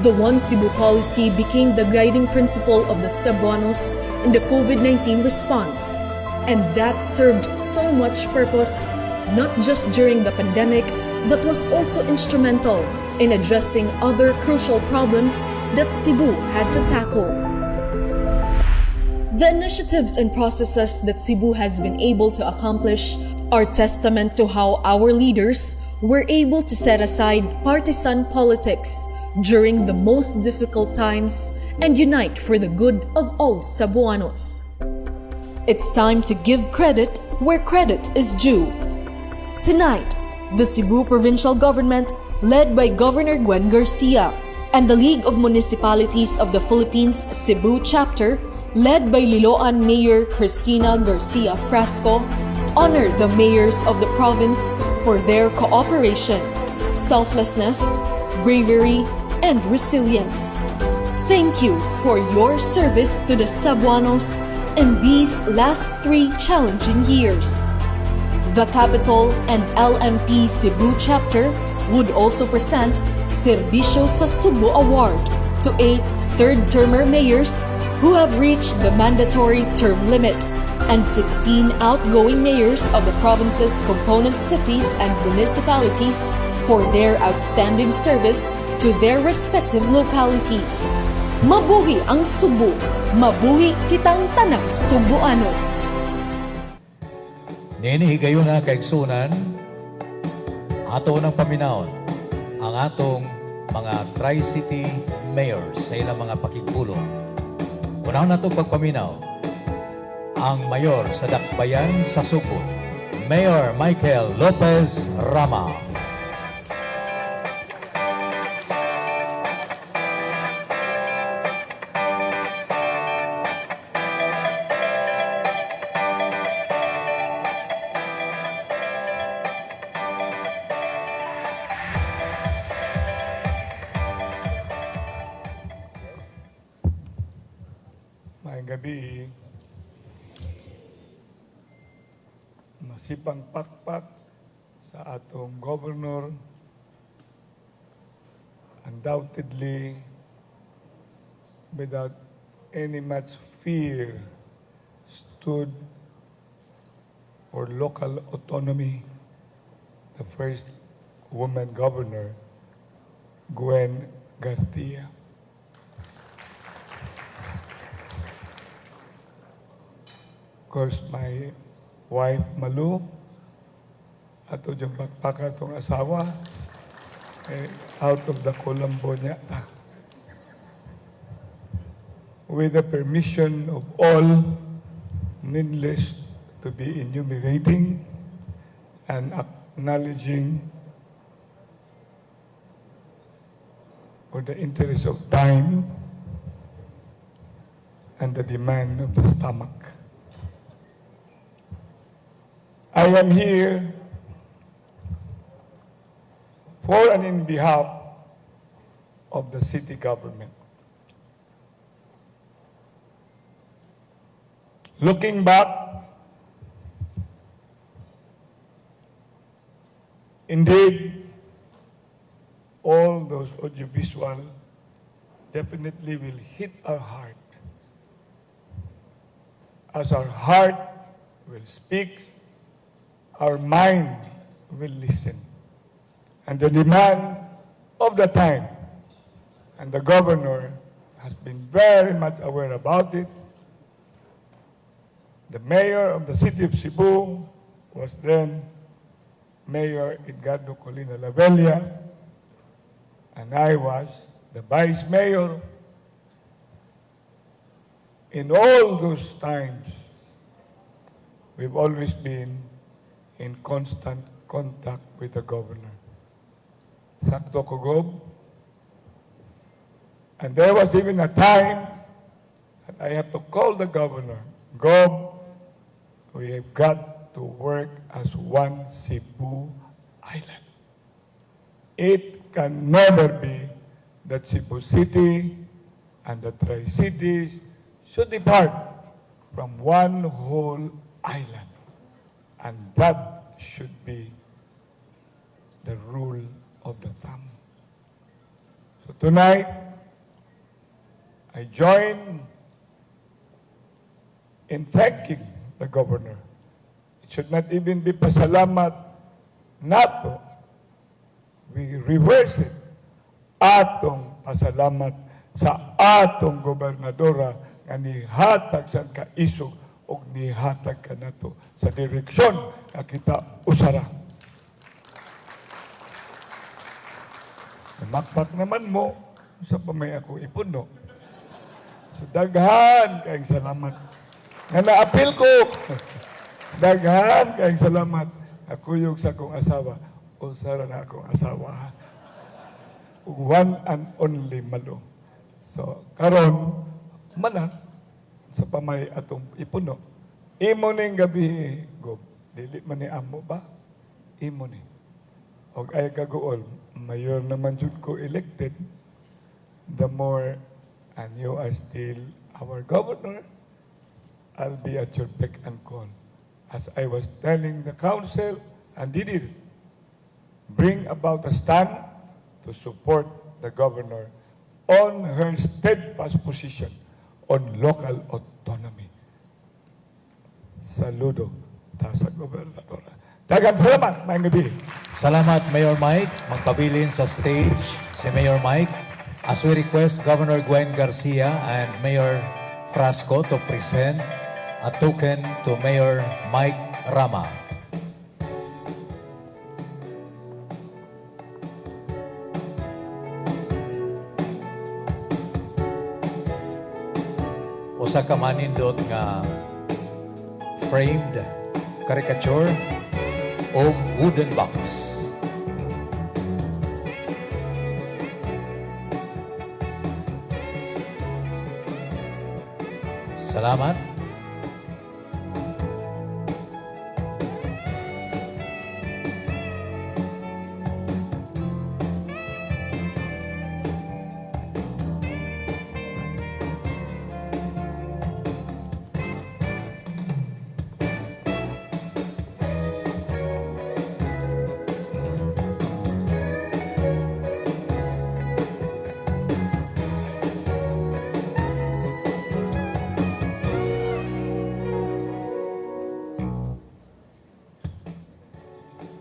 The One Cebu policy became the guiding principle of the Cebuanos in the COVID-19 response, and that served so much purpose, not just during the pandemic, but was also instrumental in addressing other crucial problems that Cebu had to tackle. The initiatives and processes that Cebu has been able to accomplish are testament to how our leaders were able to set aside partisan politics during the most difficult times and unite for the good of all Cebuanos. It's time to give credit where credit is due. Tonight, the Cebu Provincial Government, led by Governor Gwen Garcia, and the League of Municipalities of the Philippines Cebu Chapter Led by Liloan Mayor Cristina Garcia Frasco, honored the mayors of the province for their cooperation, selflessness, bravery, and resilience. Thank you for your service to the Cebuanos in these last 3 challenging years. The Capitol and LMP Cebu chapter would also present Serbisyo sa Sugbo Award to 8 third-termer mayors who have reached the mandatory term limit and 16 outgoing mayors of the province's component cities and municipalities for their outstanding service to their respective localities. Mabuhi ang Sugbo! Mabuhi kitang tanang Sugboano! Nini higayuna, kaigsunan, ato ng paminawon ang atong mga Tri-City Mayors sa ilang mga pakigpulong. Unahon nato pagpaminaw ang mayor sa Dakbayan sa Sugbo, Mayor Michael Lopez Rama. Maayong gabi. Masipang pakpak sa atong governor, undoubtedly, without any much fear, stood for local autonomy, the first woman governor, Gwen Garcia. Of course, my wife, Malu, ato diyang pakpaka atong asawa, eh, out of the Colombo niya ta. With the permission of all, needless to be enumerating and acknowledging for the interest of time and the demand of the stomach. I am here for and in behalf of the city government. Looking back, indeed, all those audiovisual definitely will hit our heart. As our heart will speak, our mind will listen. And the demand of the time, and the governor has been very much aware about it. The mayor of the city of Cebu was then Mayor Edgardo Colina Lavella, and I was the vice mayor. In all those times, we've always been in constant contact with the governor. Sakto ko, Gob. And there was even a time that I had to call the governor. "Gob, we have got to work as one Cebu Island. It can never be that Cebu City and the Tri-Cities should depart from one whole island. And that should be the rule of the thumb." So tonight, I join in thanking the governor. It should not even be pasalamat nato. We reverse it. Atong pasalamat sa atong gobernadora nga nihatag sa kaisog og nihatag kanato sa direksyon nga kita usara. Makpak naman mo sa pamay ako ipuno. So daghan kayong salamat. Nga naapil ko. Daghan kayong salamat. Akuyog sa akong asawa. Usara na akong asawa. One and only Malo. So karon mana. Sa pamay atong ipuno. Imo ning gabi, Gob. Dili man ni amo ba? Imo ni. Og ay kaguol, mayor naman jud ko elected, the more, and you are still our governor, I'll be at your beck and call. As I was telling the council, and did it, bring about a stand to support the governor on her steadfast position on local autonomy. Saludo ta sa gobernadora. Daghang salamat, maayong gabi. Salamat, Mayor Mike. Magpabilin sa stage si Mayor Mike as we request Governor Gwen Garcia and Mayor Frasco to present a token to Mayor Mike Rama. Usa ka manindot nga framed caricature o wooden box. Salamat.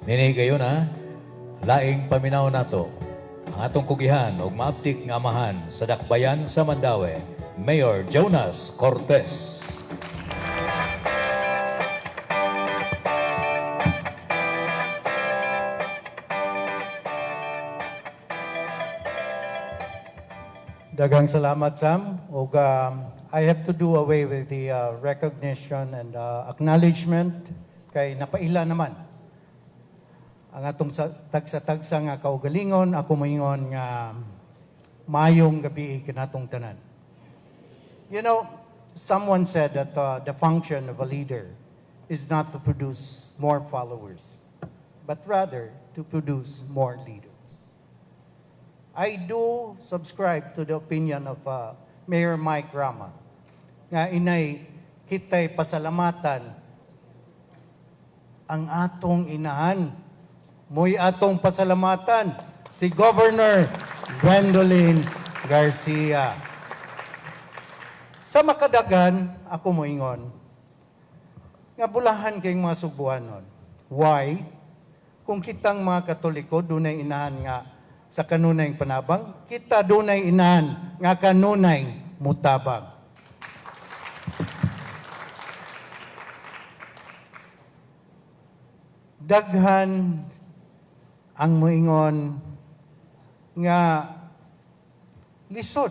Nini gayon ha, laing paminaw nato ang atong kugihan og maabtik nga amahan sa dakbayan sa Mandaue, Mayor Jonas Cortez. Daghang salamat, Sam. Og, I have to do away with the recognition and acknowledgement kay napaila naman ang atong tagsa-tagsa nga kaugalingon. Ako moingon nga maayong gabi kanatong tanan. Someone said that the function of a leader is not to produce more followers, but rather to produce more leaders. I do subscribe to the opinion of Mayor Mike Rama nga inay kitay pasalamatan ang atong inahan. Mo'y atong pasalamatan si Governor Gwendolyn Garcia. Sa makadagan, ako moingon nga bulahan kayong mga Sugbuanon. Why? Kung kitang mga Katoliko dunay inahan nga sa kanunay panabang, kita dunay inahan nga kanunay mutabang. Daghan ang moingon nga lisod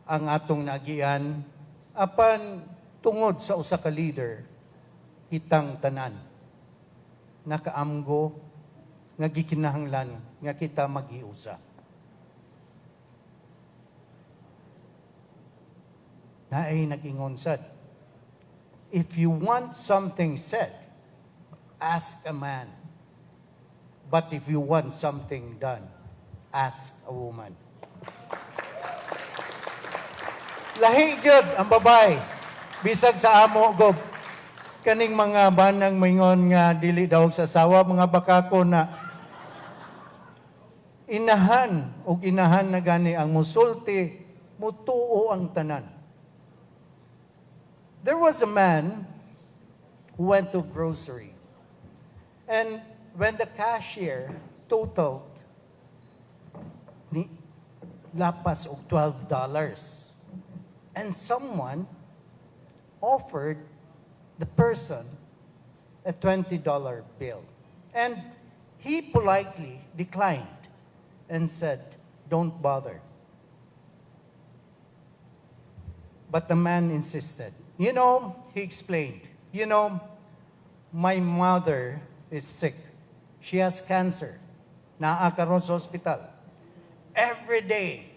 ang atong nagian, apan tungod sa usa ka leader, kitang tanan nakaamgo nga gikinahanglan nga kita maghiusa. Naay nag-ingon sad, "If you want something said, ask a man. But if you want something done, ask a woman." Lahi gyud ang babae. Bisag sa amo, Gob. Kaning mga banang moingon nga dili daw sa asawa, mga bakako na. Inahan og inahan na gani ang musulti, mutuo ang tanan. There was a man who went to grocery. And when the cashier totaled ni lapas og $12. And someone offered the person a $20 bill. And he politely declined and said, "Don't bother." But the man insisted. He explained, "My mother is sick. She has cancer. Naa karon sa hospital. Every day,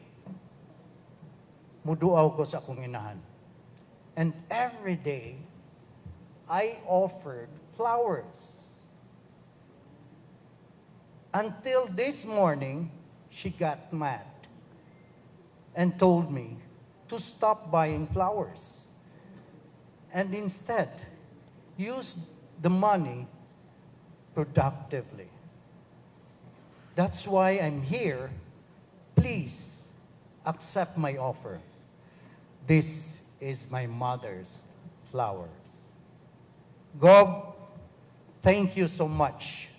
muduaw ko sa akong inahan. And every day, I offered flowers. Until this morning, she got mad and told me to stop buying flowers and instead use the money productively. That's why I'm here. Please accept my offer. This is my mother's flowers. Gov, thank you so much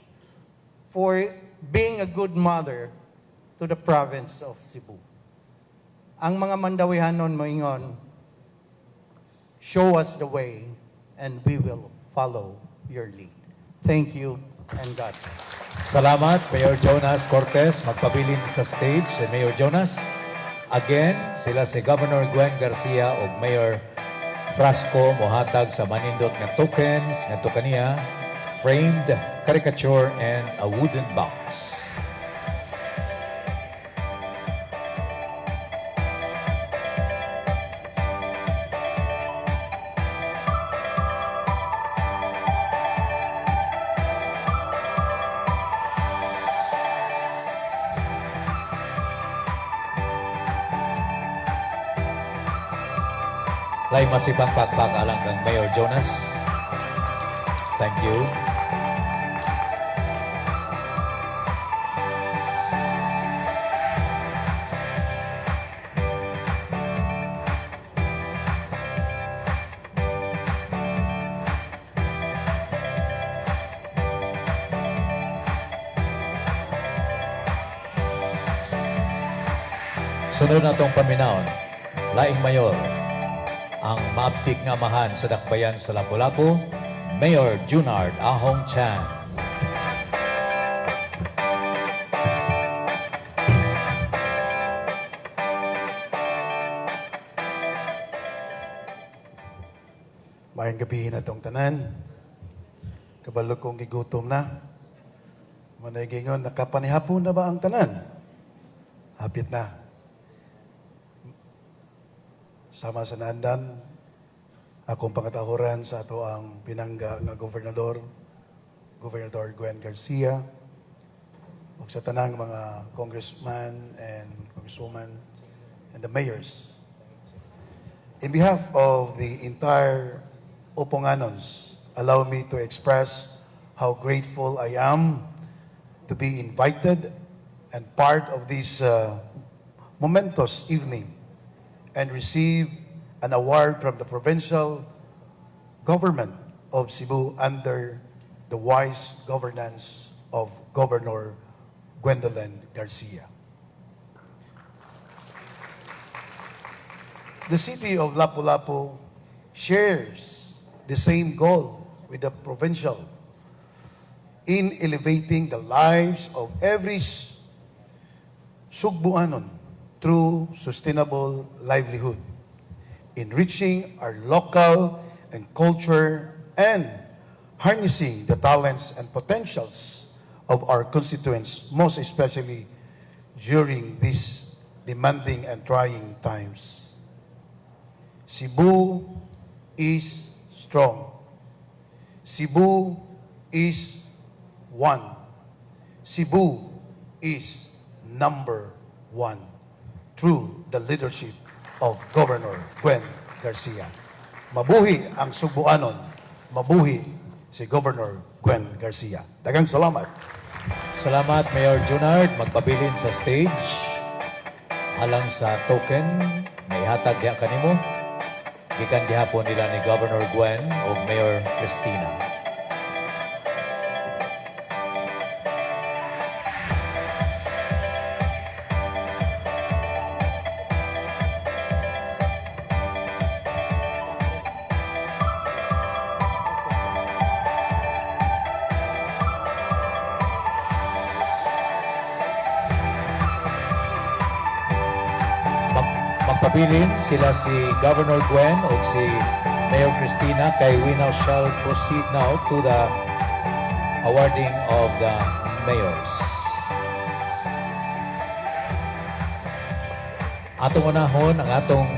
for being a good mother to the province of Cebu. Ang mga Mandawihanon moingon, "Show us the way and we will follow your lead." Thank you and God bless. Salamat, Mayor Jonas Cortez. Magpabilin sa stage si Mayor Jonas. Again, sila si Governor Gwen Garcia ug Mayor Frasco mohatag sa manindot nga tokens ngadto kaniya, framed caricature and a wooden box. Lay masipang pakpak alang kang Mayor Jonas. Thank you. Sunod na tong paminawon, laing mayor, ang maabtik nga amahan sa dakbayan sa Lapu-Lapu, Mayor Junard Ahong Chan. Maayong gabii natong tanan. Kabalo kong gigutom na. Manay gingon, nakapanihapon na ba ang tanan? Hapit na. Sama sa naandan, akong pangatahuran sa atoang pinangga nga gobernador, Governador Gwen Garcia, ug sa tanang mga congressman and congresswoman and the mayors. In behalf of the entire Uponganons, allow me to express how grateful I am to be invited and part of this momentous evening and receive an award from the provincial government of Cebu under the wise governance of Governor Gwendolyn Garcia. The city of Lapu-Lapu shares the same goal with the provincial in elevating the lives of every Sugbuanon through sustainable livelihood, enriching our local and culture and harnessing the talents and potentials of our constituents, most especially during these demanding and trying times. Cebu is strong. Cebu is one. Cebu is number one through the leadership of Governor Gwen Garcia. Mabuhi ang Sugbuanon. Mabuhi si Governor Gwen Garcia. Daghang salamat. Salamat, Mayor Junard. Magpabilin sa stage. Alang sa token na ihatag diha kanimo. Gikan gihapon nila ni Governor Gwen ug Mayor Cristina. Magpabilin sila si Governor Gwen o si Mayor Cristina kay we now shall proceed now to the awarding of the mayors. Atong unahon ang atong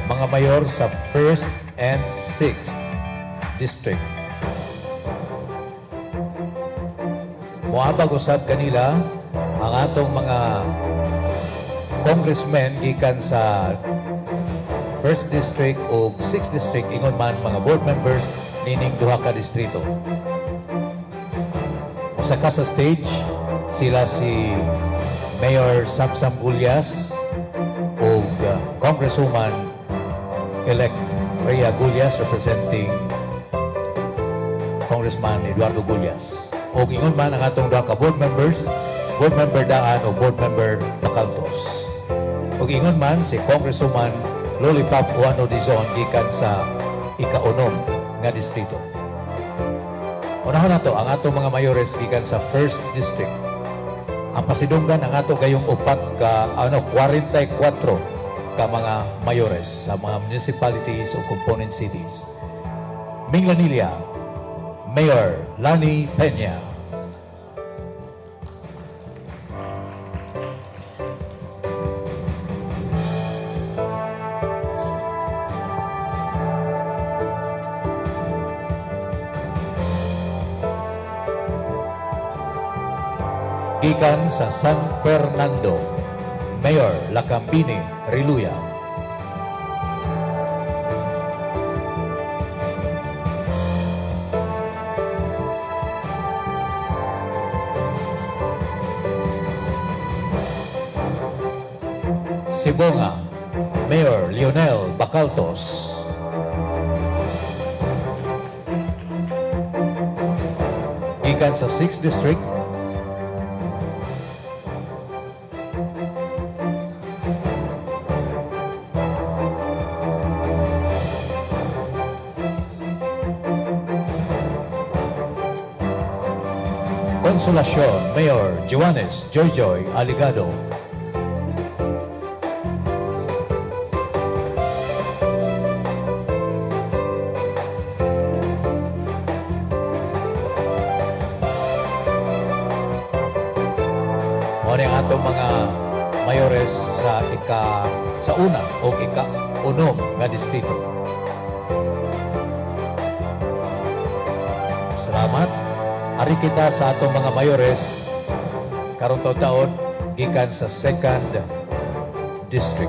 Mga mayor sa 1st and 6th District. Moabag usab kanila ang atong mga congressmen gikan sa 1st District o 6th District, ingon man mga board members nining duha ka distrito. Mosaka sa stage sila si Mayor Samsam Gullas o Congresswoman elect Rhea Gullas representing Congressman Eduardo Gullas. O ingon man ang atong duha ka board members, Board Member Daan o Board Member Bacaltos. O ingon man si Congresswoman Lollipop Ouano Dizon gikan sa ikaunom nga distrito. Unahon nato ang atong mga mayores gikan sa 1st District. Ang pasidunggan ang ato gayong upat ka ano 44 ka mga mayores sa mga municipalities o component cities. Minglanilla, Mayor Lani Peña. Gikan sa San Fernando, Mayor Lacambini Riluya. Sibonga, Mayor Lionel Bacaltos. Gikan sa 6th District, Consolacion, Mayor Joanes Joyjoy Aligado. Mao ni ang atong mga mayores sa ika sa una o ika unom nga distrito. Salamat. Ari kita sa atong mga mayores karong taon gikan sa second district.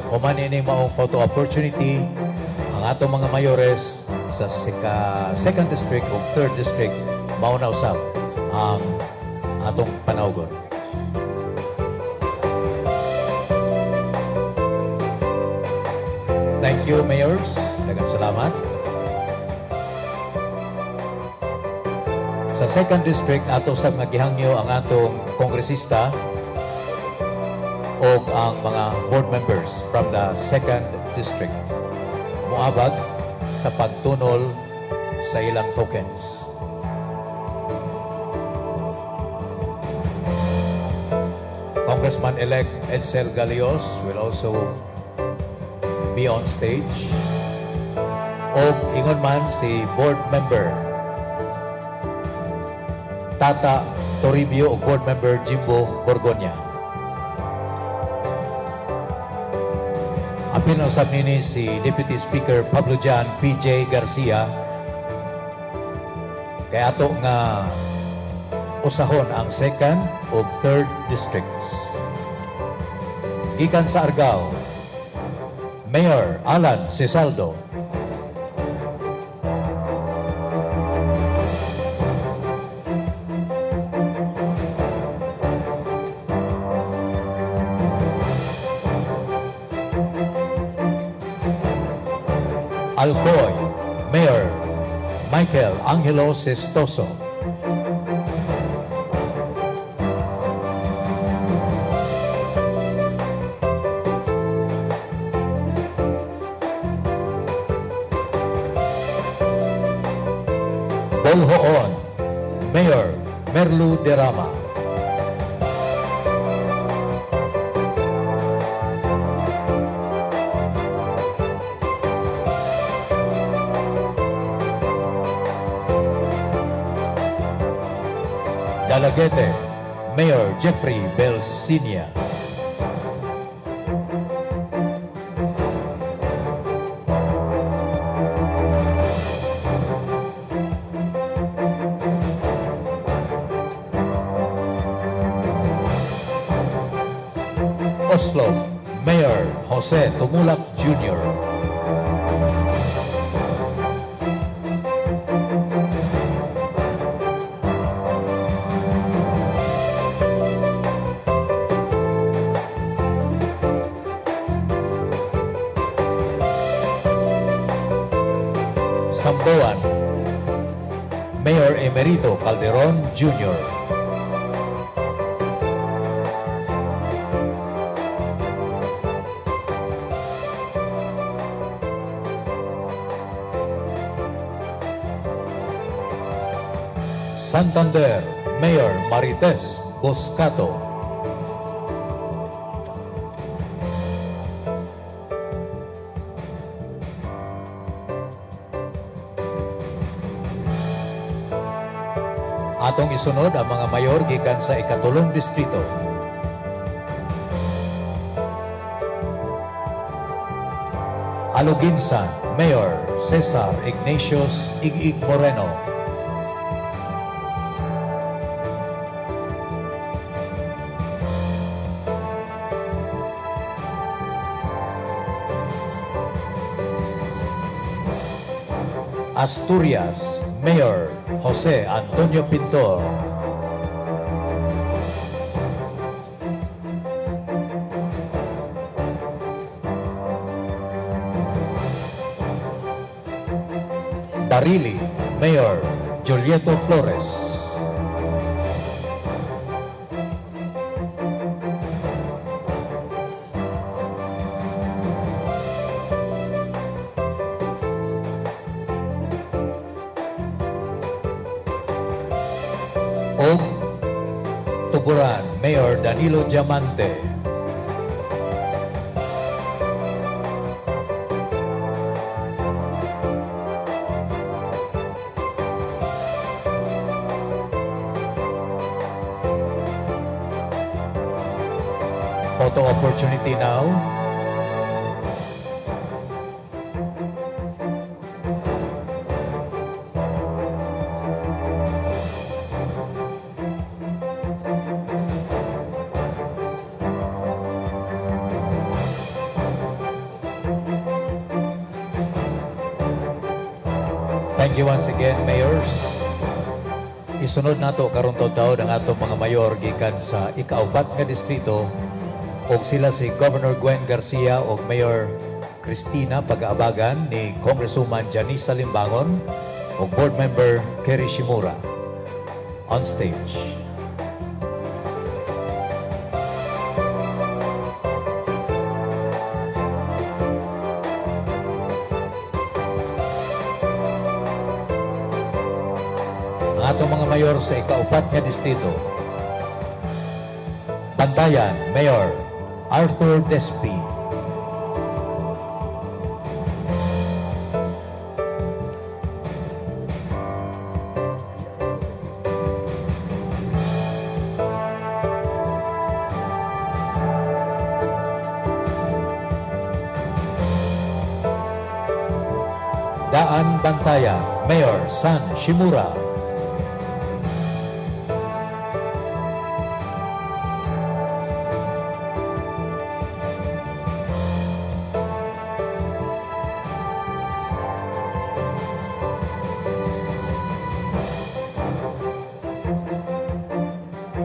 Human ini maong photo opportunity ang atong mga mayores sa second district o third district, mao na usab ang atong panawgon. Thank you, mayors. Daghang salamat. Sa second district, ato sa mga gihangyo ang atong kongresista o ang mga board members from the second district. Muabag sa pagtunol sa ilang tokens. Congressman-elect Edsel Galios will also be on stage. O ingon man si board member Tata Toribio o board member Jimbo Borgonia. Apil na usab nini si Deputy Speaker Pablo Jan PJ Garcia kay ato nga usahon ang second o third districts. Gikan sa Argao, Mayor Alan Cesaldo. Alcoy, Mayor Michael Angelo Sestoso. Boljoon, Mayor Merlu Derama. Dalaguete, Mayor Jeffrey Belsinia. Oslo, Mayor Jose Tumulak Jr. Samboan, Mayor Emerito Calderon Jr. Santander, Mayor Marites Boscato. Atong isunod ang mga mayor gikan sa ikatulong distrito. Aloguinsan, Mayor Cesar Ignatius Igig Moreno. Asturias, Mayor Jose Antonio Pintor. Barili, Mayor Julieto Flores. Og Tuburan, Mayor Danilo Diamante. Photo opportunity now. Thank you once again, Mayors. Isunod nato karon taon ang atong mga mayor gikan sa ikaupat nga distrito og sila si Governor Gwen Garcia ug Mayor Cristina Pag-aabagan ni Congresswoman Janisa Limbangon ug Board Member Kerry Shimura. On stage. Ang atong mga mayor sa ikaupat nga distrito. Bantayan, Mayor Arthur Despi. Daan Bantayan, Mayor San Shimura.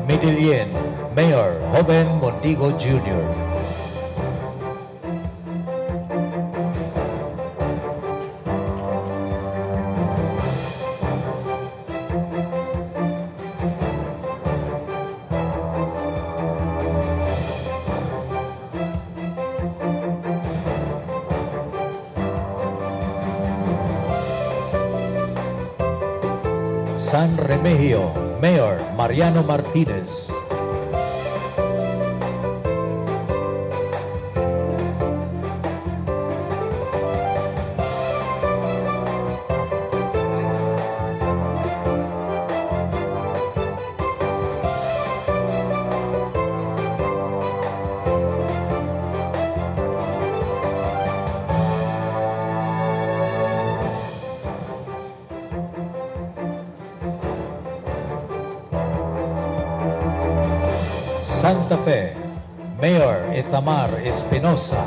Medellin, Mayor Joven Mondigo Jr. San Remigio, Mayor Mariano Martinez. Santa Fe, Mayor Ithamar Espinosa.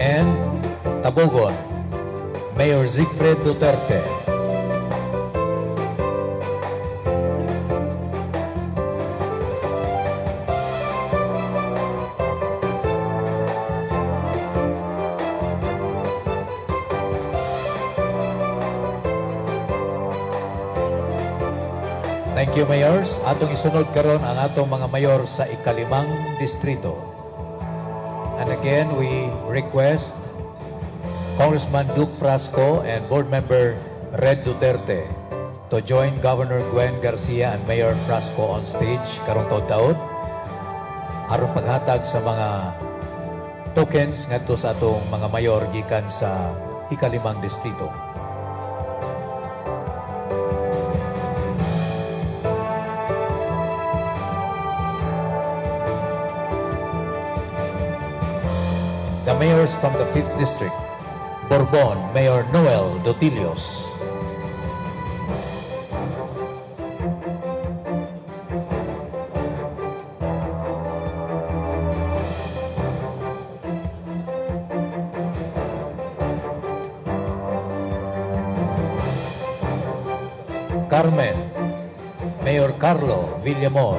And Tabogon, Mayor Siegfried Duterte. Thank you, Mayors. Atong isunod karon ang atong mga mayor sa ikalimang distrito. And again, we request Congressman Duke Frasco and Board Member Red Duterte to join Governor Gwen Garcia and Mayor Frasco on stage karong taud-taud aron paghatag sa mga tokens ngadto sa atong mga mayor gikan sa ikalimang distrito. The mayors from the 5th District: Borbon, Mayor Noel Dotilios. Carmen, Mayor Carlo Villamor.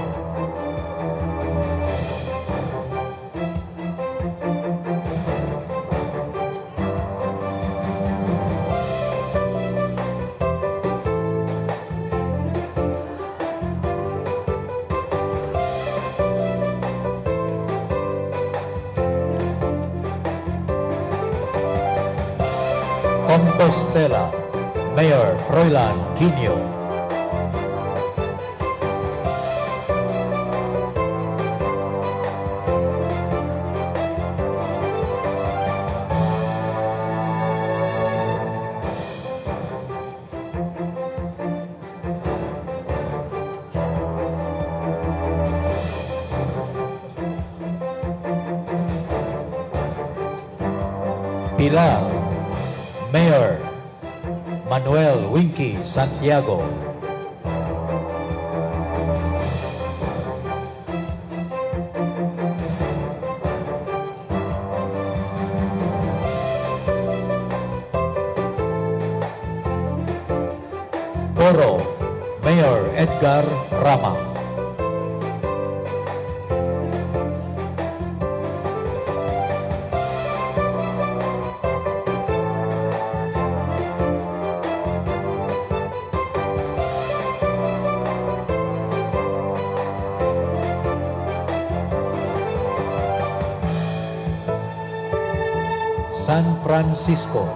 Compostela, Mayor Froilan Quinio. Pilar, Mayor Manuel Winky Santiago. Poro, Mayor Edgar Rama. San Francisco,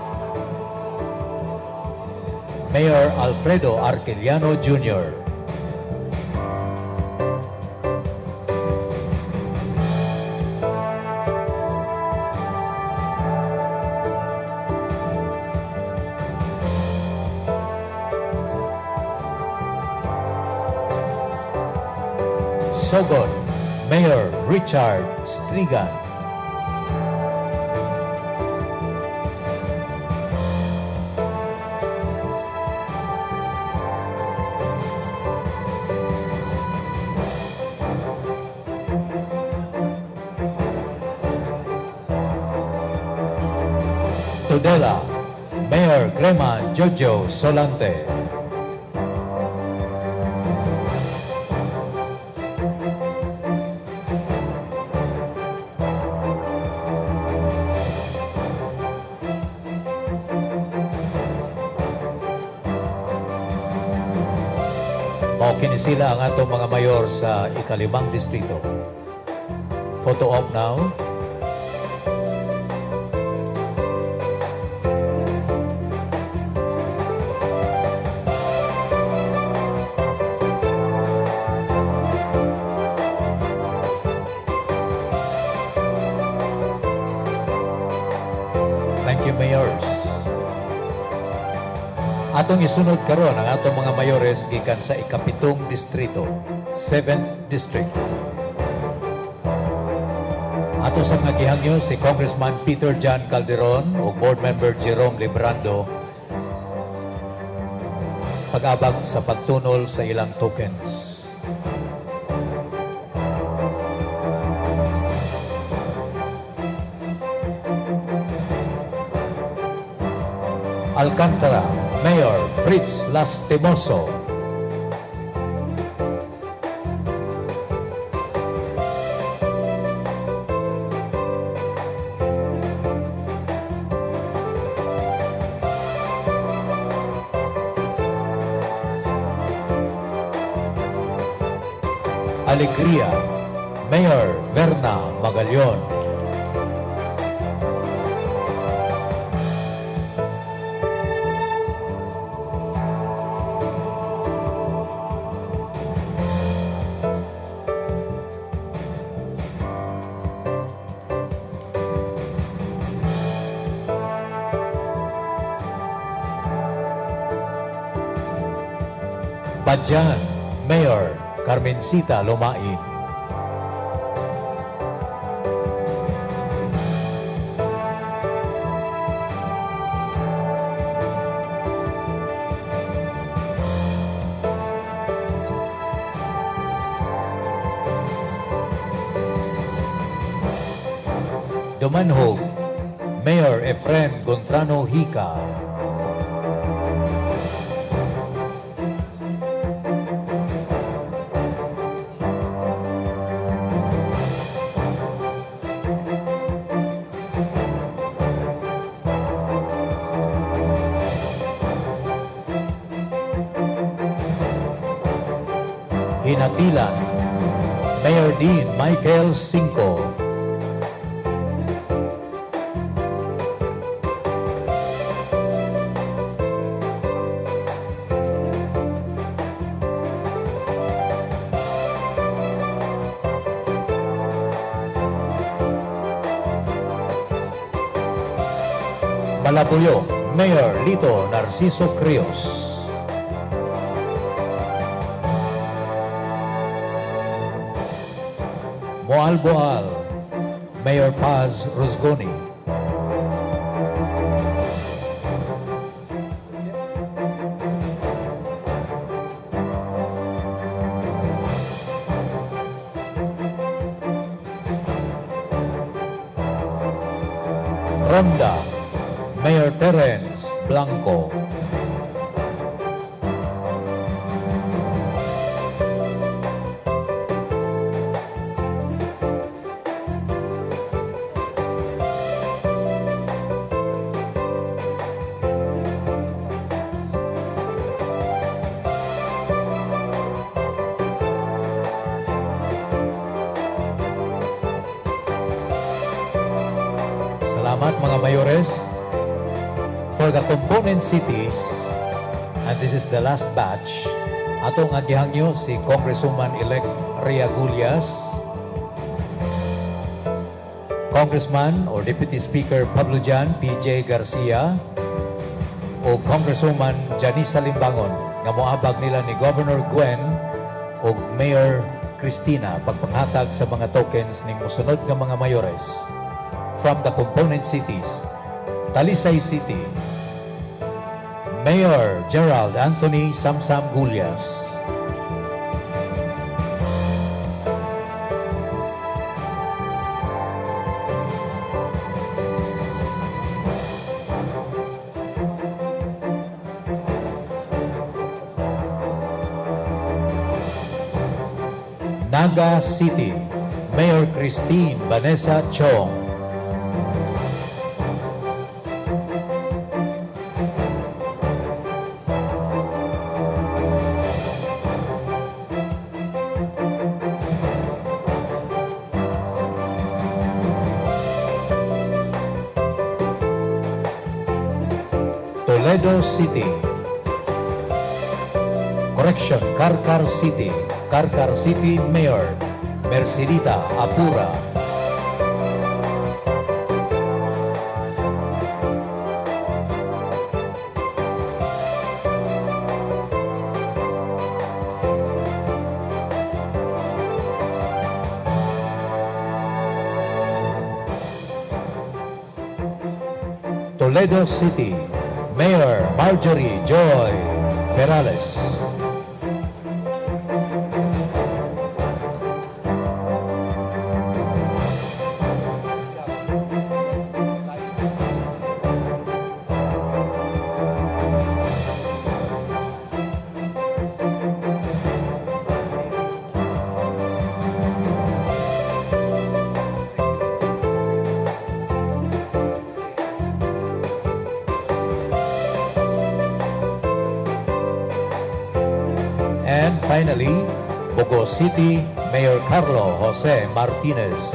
Mayor Alfredo Arquillano Jr. Sogod, Mayor Richard Strigan. Tudela, Mayor Crema Jojo Solante. Mao kini sila ang atong mga mayor sa ikalimang distrito. Photo op now. Thank you, mayors. Atong isunod karon ang atong mga mayores gikan sa ikapitong distrito, 7th District. Ato sa mga gihangyo si Congressman Peter John Calderon ug Board Member Jerome Librando pag-abag sa pagtunol sa ilang tokens. Alcantara, Mayor Fritz Lastimoso. Alegria, Mayor Verna Magallon. Badian, Mayor Carmencita Lomain. Dumanjug, Mayor Efren Gontrano Hica. Ginatilan, Mayor Dean Michael Cinco. Malabuyoc, Mayor Lito Narciso Crios. Moalboal, Mayor Paz Rusgoni. Ronda, Mayor Terence Blanco. Salamat, mga mayores. For the component cities, and this is the last batch, atong gihangyo si Congresswoman-elect Rhea Gullas, Congressman or Deputy Speaker Pablo Jan PJ Garcia, o Congresswoman Janisa Limbangon nga moabag nila ni Governor Gwen o Mayor Cristina pagpanghatag sa mga tokens ning mosunod nga mga mayores from the component cities. Talisay City, Mayor Gerald Anthony Samsam Gullas. Naga City, Mayor Christine Vanessa Chong. Toledo City. Correction, Carcar City. Carcar City Mayor, Mercedita Apura. Toledo City, Mayor Marjorie Joy Perales. And finally, Bogo City, Mayor Carlo Jose Martinez.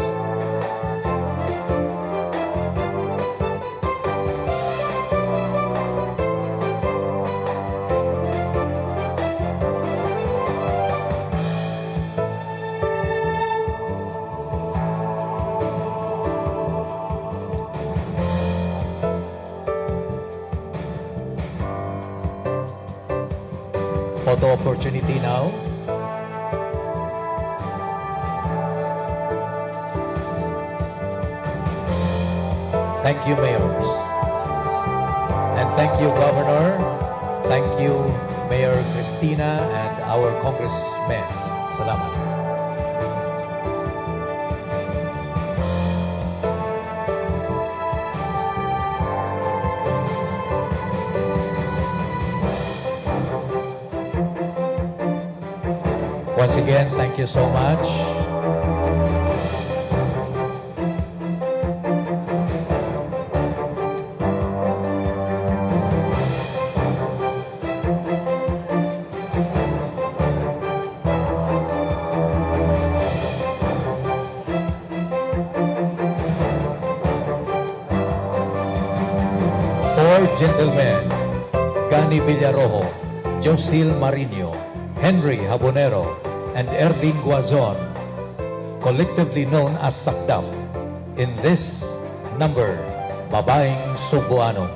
Photo opportunity now. Thank you, mayors. And thank you, Governor. Thank you, Mayor Cristina and our congressmen. Salamat. Once again, thank you so much. Four gentlemen, Gani Villarojo, Josil Marino, Henry Jabonero, and Erwin Guazon, collectively known as Sakdap, in this number, Babaeng Sugbuanon.